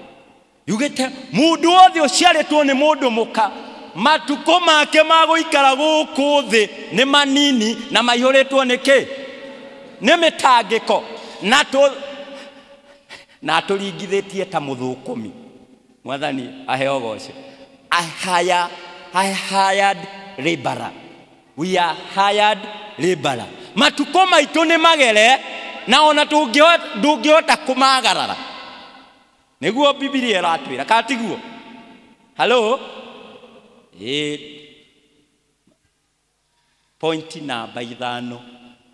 Yugĩte mũndũ wothe ũciarĩtwo nĩ mũndũ mũka matukũ make ma gũikara gũkũ thĩ nĩ manini na maihũrĩtwo nĩ kĩ? Nĩ mĩtangĩko na atũringithĩtie ta mũthũkũmi. Mwathani aheo goco. A hired laborer. We are hired laborer. Matukũ maitũ nĩ magere na ona ndũngĩhota kũmagarara. Nĩguo Bibilia ĩratwĩra, kana tiguo? Hello? Point namba 5.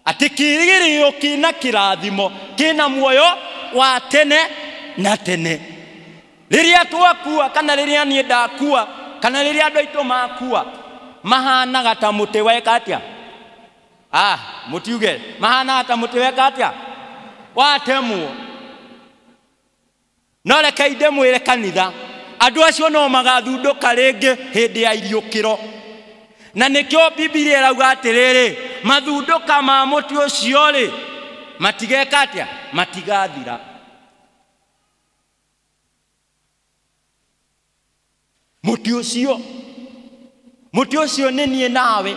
Atĩ kĩĩrĩgĩrĩro kĩna kĩrathimo kĩna muoyo wa tene na tene. Rĩrĩa twakua kana rĩrĩa niĩ ndakua kana rĩrĩa andũ aitũ makua mahanaga ta mũtĩ weka atĩa? Mũtiuge mahanaga ta mũtĩ weka atĩa? Watemwo. No reke ndĩmwĩre kanitha, andũ acio no magathundũka rĩngĩ hĩndĩ ya iriũkĩro. Na nĩkĩo Bibilia ĩrauga atĩrĩrĩ, mathundũka ma mũtĩ ũcio rĩ matigeka atĩa? Matigathira. Mũtĩ ũcio nĩ niĩ nawe.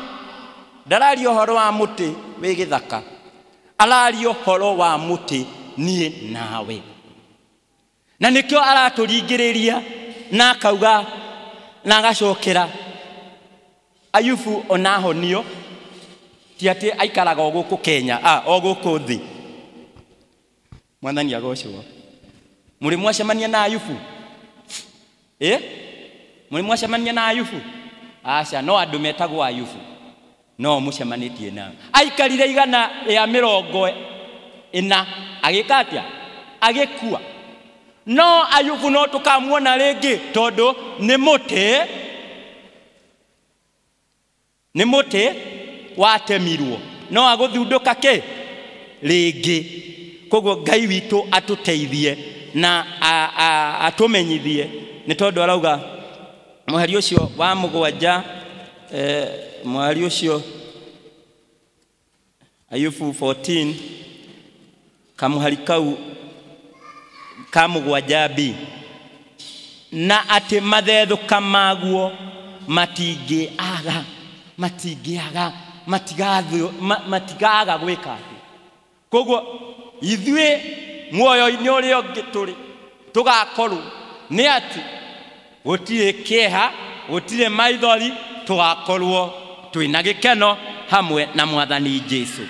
Ndararia ũhoro wa mũtĩ wĩ gĩthaka, araria ũhoro wa mũtĩ niĩ nawe. Na nĩkĩo aratũringĩrĩria na akauga na agacokera Ayubu onahonio ti atĩ aikaraga o gũkũ Kenya, o gũkũ thĩ. Mwathani agocwo. Mũrĩ mwacemania na Ayubu? Mũrĩ mwacemania na Ayubu? Aca, no andũ metagwo Ayubu no mũcemanĩtie nao. Aikarire 140 agĩka atĩa? Agĩkua. No Ayubu no tũkamuona rĩngĩ tondũ nĩ mũtĩ watemirwo no agũthundũka kĩ rĩngĩ. Koguo Ngai witũ atũteithie na atũmenyithie, nĩ tondũ arauga mũhari ũcio wa 7, mũhari ũcio Ayubu 14 kamũhari kau ka 7 b, na atĩ mathethũka maguo matingĩaga matigaga gwĩka atĩ. Koguo ithuĩ muoyo-inĩ ũrĩa ũngĩ tũrĩ tũgakorwo nĩ atĩ gũtirĩ kĩeha, gũtirĩ maithori, tũgakorwo twĩna gĩkeno hamwe na Mwathani Jesũ.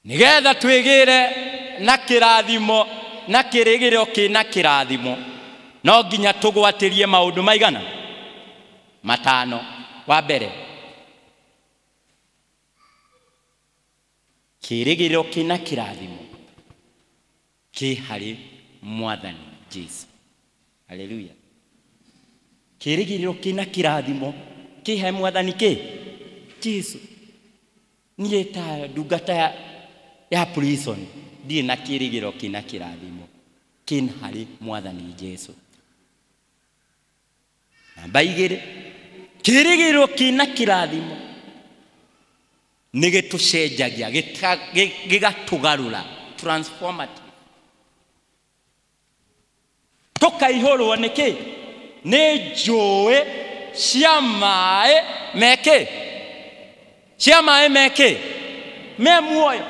Nĩgetha twĩgĩre na kĩrathimo na kĩrĩgĩrĩro kĩna kĩrathimo no nginya tũgwatĩrie maũndũ maigana? 5. Wa mbere, kĩrĩgĩrĩro kĩna kĩrathimo kĩ harĩ Mwathani Jesũ. Haleluya. Kĩrĩgĩrĩro kĩna kĩrathimo kĩ harĩ Mwathani kĩ? Jesũ. Niĩ ta ndungata ya prison ndirĩ na kĩrĩgĩrĩro kĩna kĩrathimo kĩ harĩ Mwathani Jesũ. Namba 2, kĩrĩgĩrĩro kĩna kĩrathimo nĩ gĩtũcenjagia, gĩgatũgarũra, transformative. Tũkaihũrwo nĩ kĩ? Nĩ njũĩ cia maĩ mekĩ? Cia maĩ mekĩ? Me muoyo.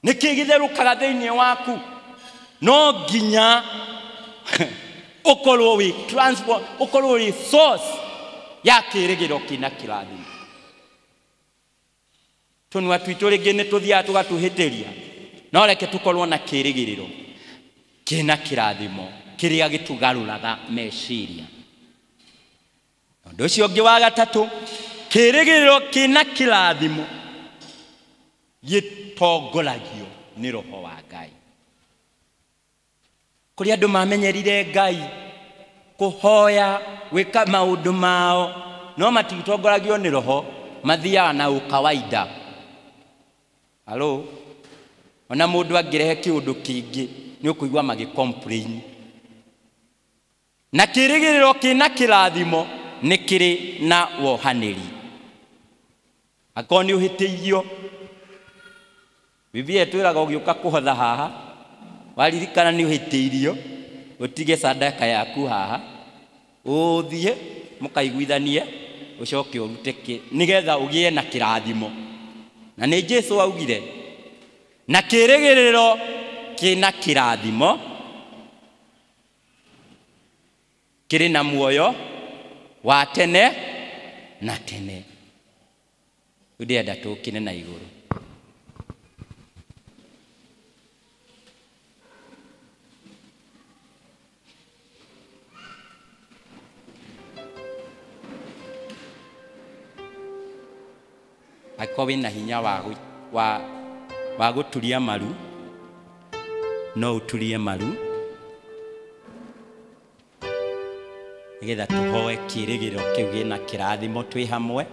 Nĩ kĩ gĩtherũkaga thĩinĩ waku? No nginya ũkorwo wĩ transform, ũkorwo wĩ source ya kĩrĩgĩrĩro kĩna kĩrathimo. Tũnua twitũ rĩngĩ nĩ tũthiaga tũgatũhĩtĩria, no reke tũkorwo na kĩrĩgĩrĩro kĩna kĩrathimo kĩrĩa gĩtũgarũraga meciria. Ũndũ ũcio ũngĩ wa 3, kĩrĩgĩrĩro kĩna kĩrathimo gĩtongoragio nĩ Roho wa Ngai. Kũrĩ andũ mamenyerire Ngai kũhoya gwĩka maũndũ mao, no matigĩtongoragio nĩ Roho, mathiaga na ũkawaida. Halo? Ona mũndũ angĩrehe kĩũndũ kĩngĩ nĩ ũkũigua magĩ complain. Na kĩrĩgĩrĩro kĩna kĩrathimo nĩ kĩrĩ na wohanĩri. Akorwo nĩ ũhĩtĩirio, Biblia ĩtwĩraga ũgĩũka kũhotha haha Waririkana nĩ ũhĩtĩirio, ũtige sadaka yaku haha, ũthiĩ mũkaiguithanie, ũcoke ũrute nĩgetha ũgĩe na kĩrathimo. Na nĩ Jesu augire, na kĩrĩgĩrĩro kĩna kĩrathimo, kĩrĩ na muoyo wa tene na tene. Rĩu ndĩrenda tũkĩre na igũrũ. Angĩkorwo wĩna hinya wa gũturia maru, no ũturie maru nĩgetha tũhoe kĩrĩgĩrĩro kĩu gĩna kĩrathimo twĩ hamwe,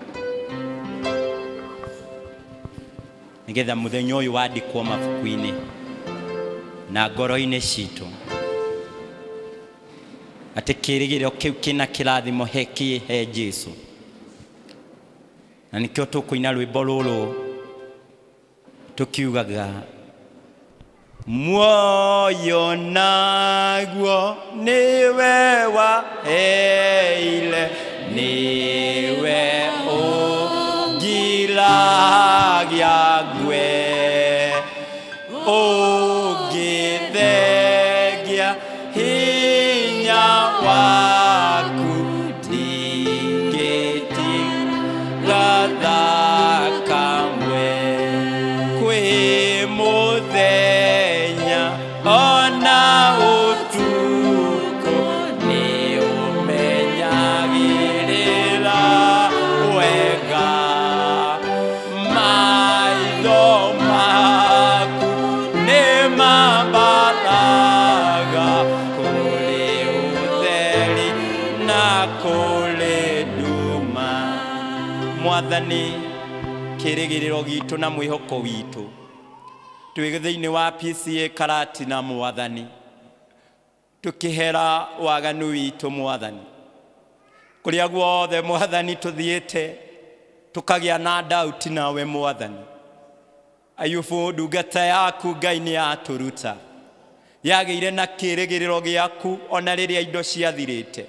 nĩgetha mũthenya ũyũ wandĩkwo mabuku-inĩ na ngoro-inĩ citũ, atĩ kĩrĩgĩrĩro kĩu kĩna kĩrathimo he kĩ he Jesu. Na nĩkĩo tũkũina rwĩmbo rũrũ tũkiugaga, muoyo naguo nĩwe waheire, nĩwe ũngiragia ngwe, ũngĩthengia hinya waku, ndingĩtiga thakamwe. Kwĩ mũthenya ona ũtukũ, nĩũmenyagĩrĩra wega, maitho maku nĩmambataga kũrĩ ũtheri na kũrĩ nduma. Mwathani, kĩrĩgĩrĩro gitũ na mwĩhoko witũ twĩ thĩinĩ wa PCA Karatina, Mwathani, tũkĩhera waganu witũ, Mwathani, kũrĩa guothe Mwathani tũthiĩte tũkagĩa na dauti nawe, Mwathani. Ayubu ndungata yaku Ngai nĩ yatũruta, yagĩire na kĩrĩgĩrĩro gĩaku ona rĩrĩa indo ciathirĩte,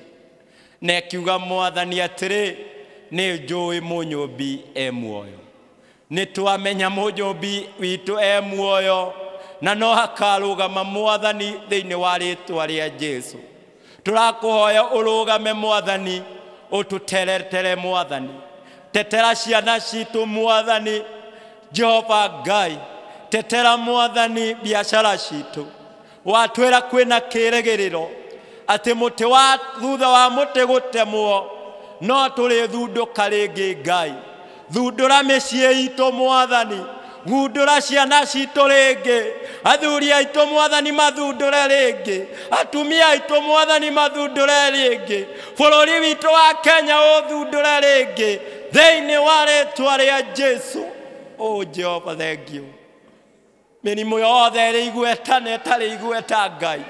na ĩkiuga Mwathani atĩrĩ, nĩ njũĩ mũnyũmbi e muoyo. Nĩ twamenya mũnyũmbi witũ e muoyo, na no hakarũgama Mwathani thĩinĩ wa rĩtwa rĩa Jesu. Tũrakũhoya ũrũgame Mwathani, ũtũteretere Mwathani, tetera ciana citũ Mwathani, Jehova Ngai, tetera Mwathani biacara citũ. Watwĩra kwĩna kĩrĩgĩrĩro atĩ mũtĩ wa thutha wa mũtĩ gũtemwo no tũrĩthundũka rĩngĩ. Ngai, thundũra mĩciĩ itũ Mwathani, gundũra ciana citũ rĩngĩ, athuri aitũ Mwathani mathundũre rĩngĩ, atumia aitũ Mwathani mathundũre rĩngĩ, bũrũri witũ wa Kenya ũthundũre rĩngĩ thĩinĩ wa rĩtwa rĩa Jesu. Oh Jehova, thank you. Mĩrimũ yothe ĩrĩ igweta na ĩtarĩ igweta, Ngai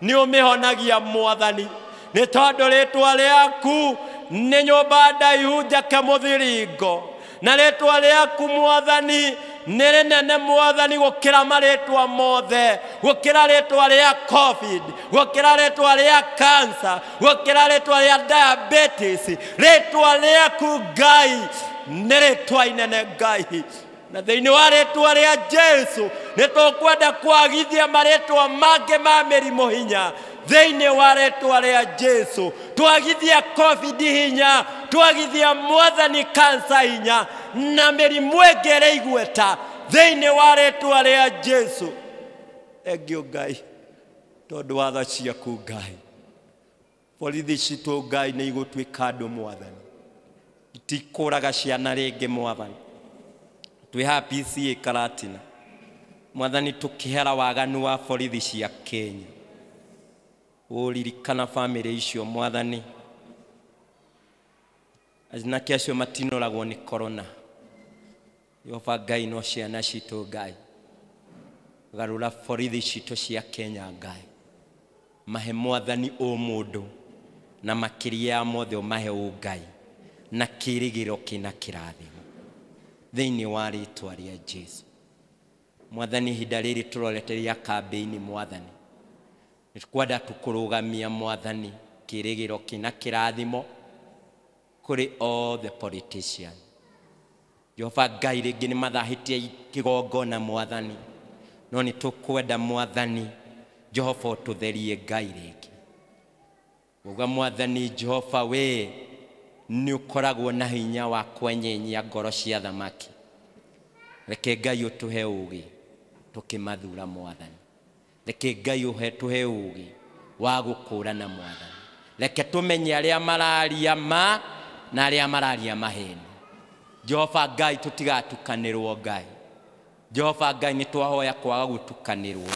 nĩ ũmĩhonagia Mwathani, nĩ tondũ rĩtwa rĩaku nĩ nyũmba ndaihu njake mũthiringo, na rĩtwa rĩaku Mwathani nĩ rĩnene Mwathani gũkĩra marĩtwa mothe, gũkĩra rĩtwa rĩa COVID, gũkĩra rĩtwa rĩa cancer, gũkĩra rĩtwa rĩa diabetes. Rĩtwa rĩaku Ngai nĩ rĩtwa inene Ngai, na thĩinĩ wa rĩtwa rĩa Jesu nĩ tũkwenda kwagithia marĩtwa mangĩ ma mĩrimũ hinya thĩinĩ wa rĩtwa rĩa Jesu. Twagithia COVID hinya, twagithia Mwathani cancer hinya, na mĩrimũ ĩngĩ ĩrĩ igweta thĩinĩ wa rĩtwa rĩa Jesu. Thank you Ngai, tondũ wa tha ciaku Ngai. Borithi citũ Ngai nĩ igũtuĩka andũ Mwathani, itikũraga ciana rĩngĩ Mwathani. Twĩ haha PCA Karatina Mwathani, tũkĩhera waganu wa borithi cia Kenya. Ũririkana bamĩrĩ icio Mwathani, anake acio matinoragwo nĩ corona. Jehova Ngai, no ciana citũ Ngai, garũra borithi citũ cia Kenya Ngai, mahe Mwathani ũmũndũ, na makĩria ya mothe ũmahe ũngai na kĩrĩgĩrĩro kĩna kĩrathimo thĩinĩ wa rĩtwa rĩa Jesu. Mwathani ihinda rĩrĩ tũrorete rĩa kambĩini Mwathani, nĩ twenda tũkũrũgamia Mwathani kĩrĩgĩro kĩna kĩrathimo kũrĩ all the politician. Jehova Ngai rĩngĩ nĩ mathahĩtie kĩgongona Mwathani, no nĩ tũkwenda Mwathani Jehova ũtũtherie Ngai rĩngĩ. Uga Mwathani Jehova we nĩ ũkoragwo na hinya wa kwenyenyia ngoro cia thamaki. Reke Ngai ũtũhe ũũgĩ tũkĩmathura Mwathani. Reke Ngai ũtũhe ũũgĩ wa gũkũrana Mwathani. Reke tũmenye arĩa mararia ma na arĩa mararia maheni. Jehova Ngai tũtigatukanĩrwo Ngai. Jehova Ngai nĩ twahoya kwaga gũtukanĩrwo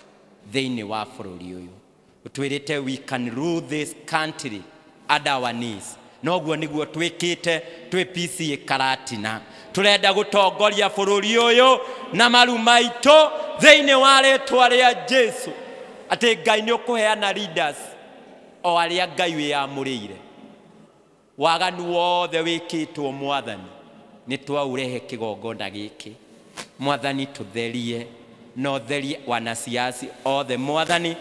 thĩinĩ wa bũrũri ũyũ. Ũtwĩrĩte we can rule this country under our knees. Noguo nĩguo twĩkĩte twĩ PCA Karatina. Tũrenda gũtongoria bũrũri ũyũ na maru maitũ thĩinĩ wa rĩtwa rĩa Jesu. Atĩ Ngai nĩ ũkũheana leaders o arĩa Ngai wĩyamũrĩire. Waganu wothe wĩkĩtwo Mwathani nĩ twaũrehe kĩgongona gĩkĩ. Mwathani tũtherie na ũtherie wanasiasa othe Mwathani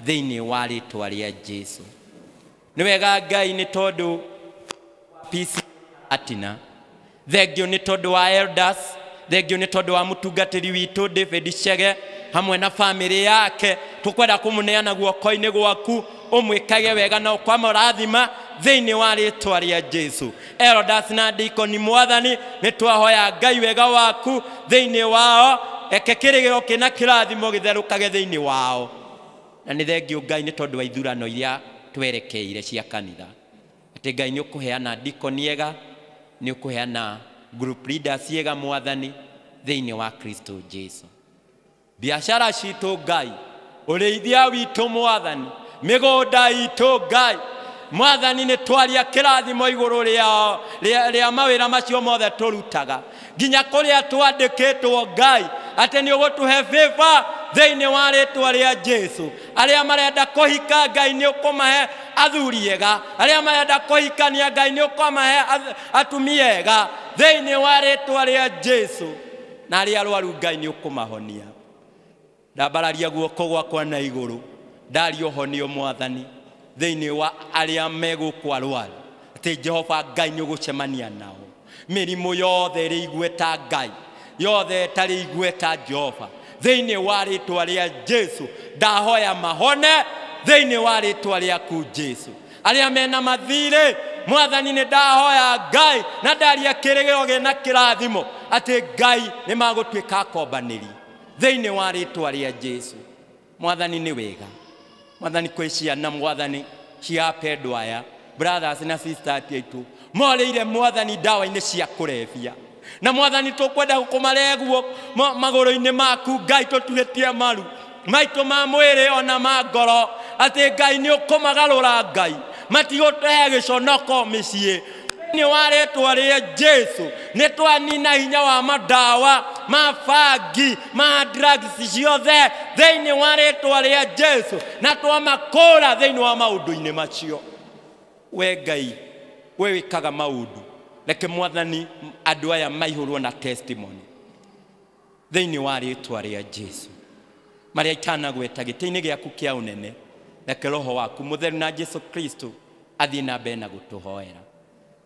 thĩinĩ wa rĩtwa rĩa Jesu. Nĩ wega Ngai nĩ tondũ PC Atina, thengio nĩ tondũ wa elders, thengio nĩ tondũ wa mũtungatĩri witũ David Chege hamwe na famĩlĩ yake. Tũkwenda kũmũneana guoko-inĩ gwaku, ũmwĩkage wega na ũkamũrathima thĩinĩ wa rĩtwa rĩa Jesu. Elders na deacon Mwathani nĩ twahoya Ngai wega waku thĩinĩ wao, eke kĩrĩgĩro kĩna kĩrathimo gĩtherũkage thĩinĩ wao. Na nĩ thengio Ngai nĩ tondũ wa ithurano iria twerekeire cia kanitha. Atĩ Ngai nĩ ũkũheana deacon ega, nĩ ũkũheana group leaders ega Mwathani thĩinĩ wa Kristo Jesu. Biashara citũ Ngai, ũrĩithia witũ Mwathani, mĩgũnda itũ Ngai, Mwathani nĩ twaria kĩrathimo igũrũ rĩa mawĩra macio mothe tũrutaga, nginya kũrĩa twandĩkĩtwo Ngai atĩ nĩ ũgũtũhe favor thĩinĩ wa rĩtwa rĩa Jesu. Arĩa marenda kũhika Ngai nĩ ũkũmahe athuri ega, arĩa marenda kũhikania Ngai nĩ ũkũmahe atumia ega thĩinĩ wa rĩtwa rĩa Jesu. Na arĩa arwaru Ngai nĩ ũkũmahonia. Ndambararia guoko gwakwa na igũrũ, ndaria ũhonio Mwathani thĩinĩ wa arĩa megũkũ arwaru, atĩ Jehova Ngai nĩ ũgũcemania nao. Mĩrimũ yothe ĩrĩ igweta Ngai, yothe ĩtarĩ igweta Jehova, thĩinĩ wa rĩtwa rĩa Jesu ndahoya mahone thĩinĩ wa rĩtwa rĩaku Jesu. Arĩa mena mathirĩ Mwathani nĩ ndahoya Ngai na ndaria kĩrĩgĩro gĩna kĩrathimo atĩ Ngai nĩ magũtuĩka akombanĩri thĩinĩ wa rĩtwa rĩa Jesu. Mwathani nĩ wega. Mwathani kwĩ ciana Mwathani cia apendwa aya brothers na sisters aitũ morĩire Mwathani ndawa-inĩ cia kũrebia, na Mwathani tũkwenda kũmareguo magũrũ-inĩ maku Ngai, tũturĩtie maru maitũ ma mwĩrĩ ona ma ngoro, atĩ Ngai nĩ ũkũmagarũra Ngai, matigũtũhe gĩconoko mĩciĩ thĩinĩ wa rĩtwa rĩa Jesu. Nĩ twanina hinya wa madawa ma bangi ma drugs ciothe thĩinĩ wa rĩtwa rĩa Jesu, na twamakũra thĩinĩ wa maũndũ-inĩ macio. We Ngai we wĩkaga maũndũ, reke Mwathani andũ aya maihũrwo na testimony thĩinĩ wa rĩtwa rĩa Jesu. Marĩa itanagweta gĩtĩ-inĩ gĩaku kĩa ũnene, reke Roho waku Mũtheru na Jesu Kristo athiĩ na mbere na gũtũhoera.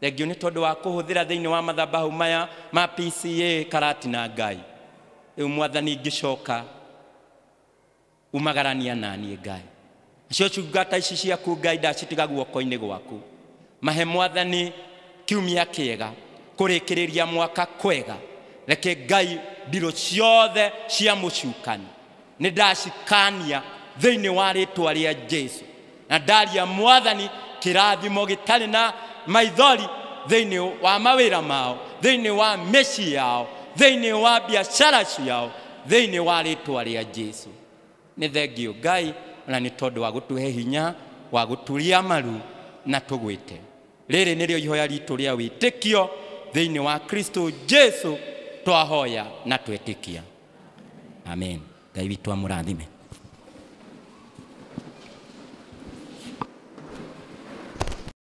Thengio nĩ tondũ wa kũhũthĩra thĩinĩ wa mathabahu maya ma PCA Karatina Ngai. Rĩu Mwathani ngĩcoka umagarania naniĩ Ngai. Nacio cungata ici ciaku Ngai ndacitiga guoko-inĩ gwaku. Mahe Mwathani kiumia kĩega, kũrĩkĩrĩria mwaka kwega. Reke Ngai ndirũ ciothe cia mũcukani nĩ ndacikania thĩinĩ wa rĩtwa rĩa Jesu, na ndaria Mwathani kĩrathimo gĩtarĩ na maithori thĩinĩ wa mawĩra mao, thĩinĩ wa mĩciĩ yao, thĩinĩ wa biacara ciao, thĩinĩ wa rĩtwa rĩa Jesu. Nĩ thengio Ngai ona nĩ tondũ wa gũtũhe hinya wa gũturia maru na tũgwĩte. Rĩrĩ nĩrĩo ihoya ritũ rĩa wĩtĩkio thĩinĩ wa Kristo Jesu twahoya na twetĩkia. Amen. Ngai witũ amũrathime.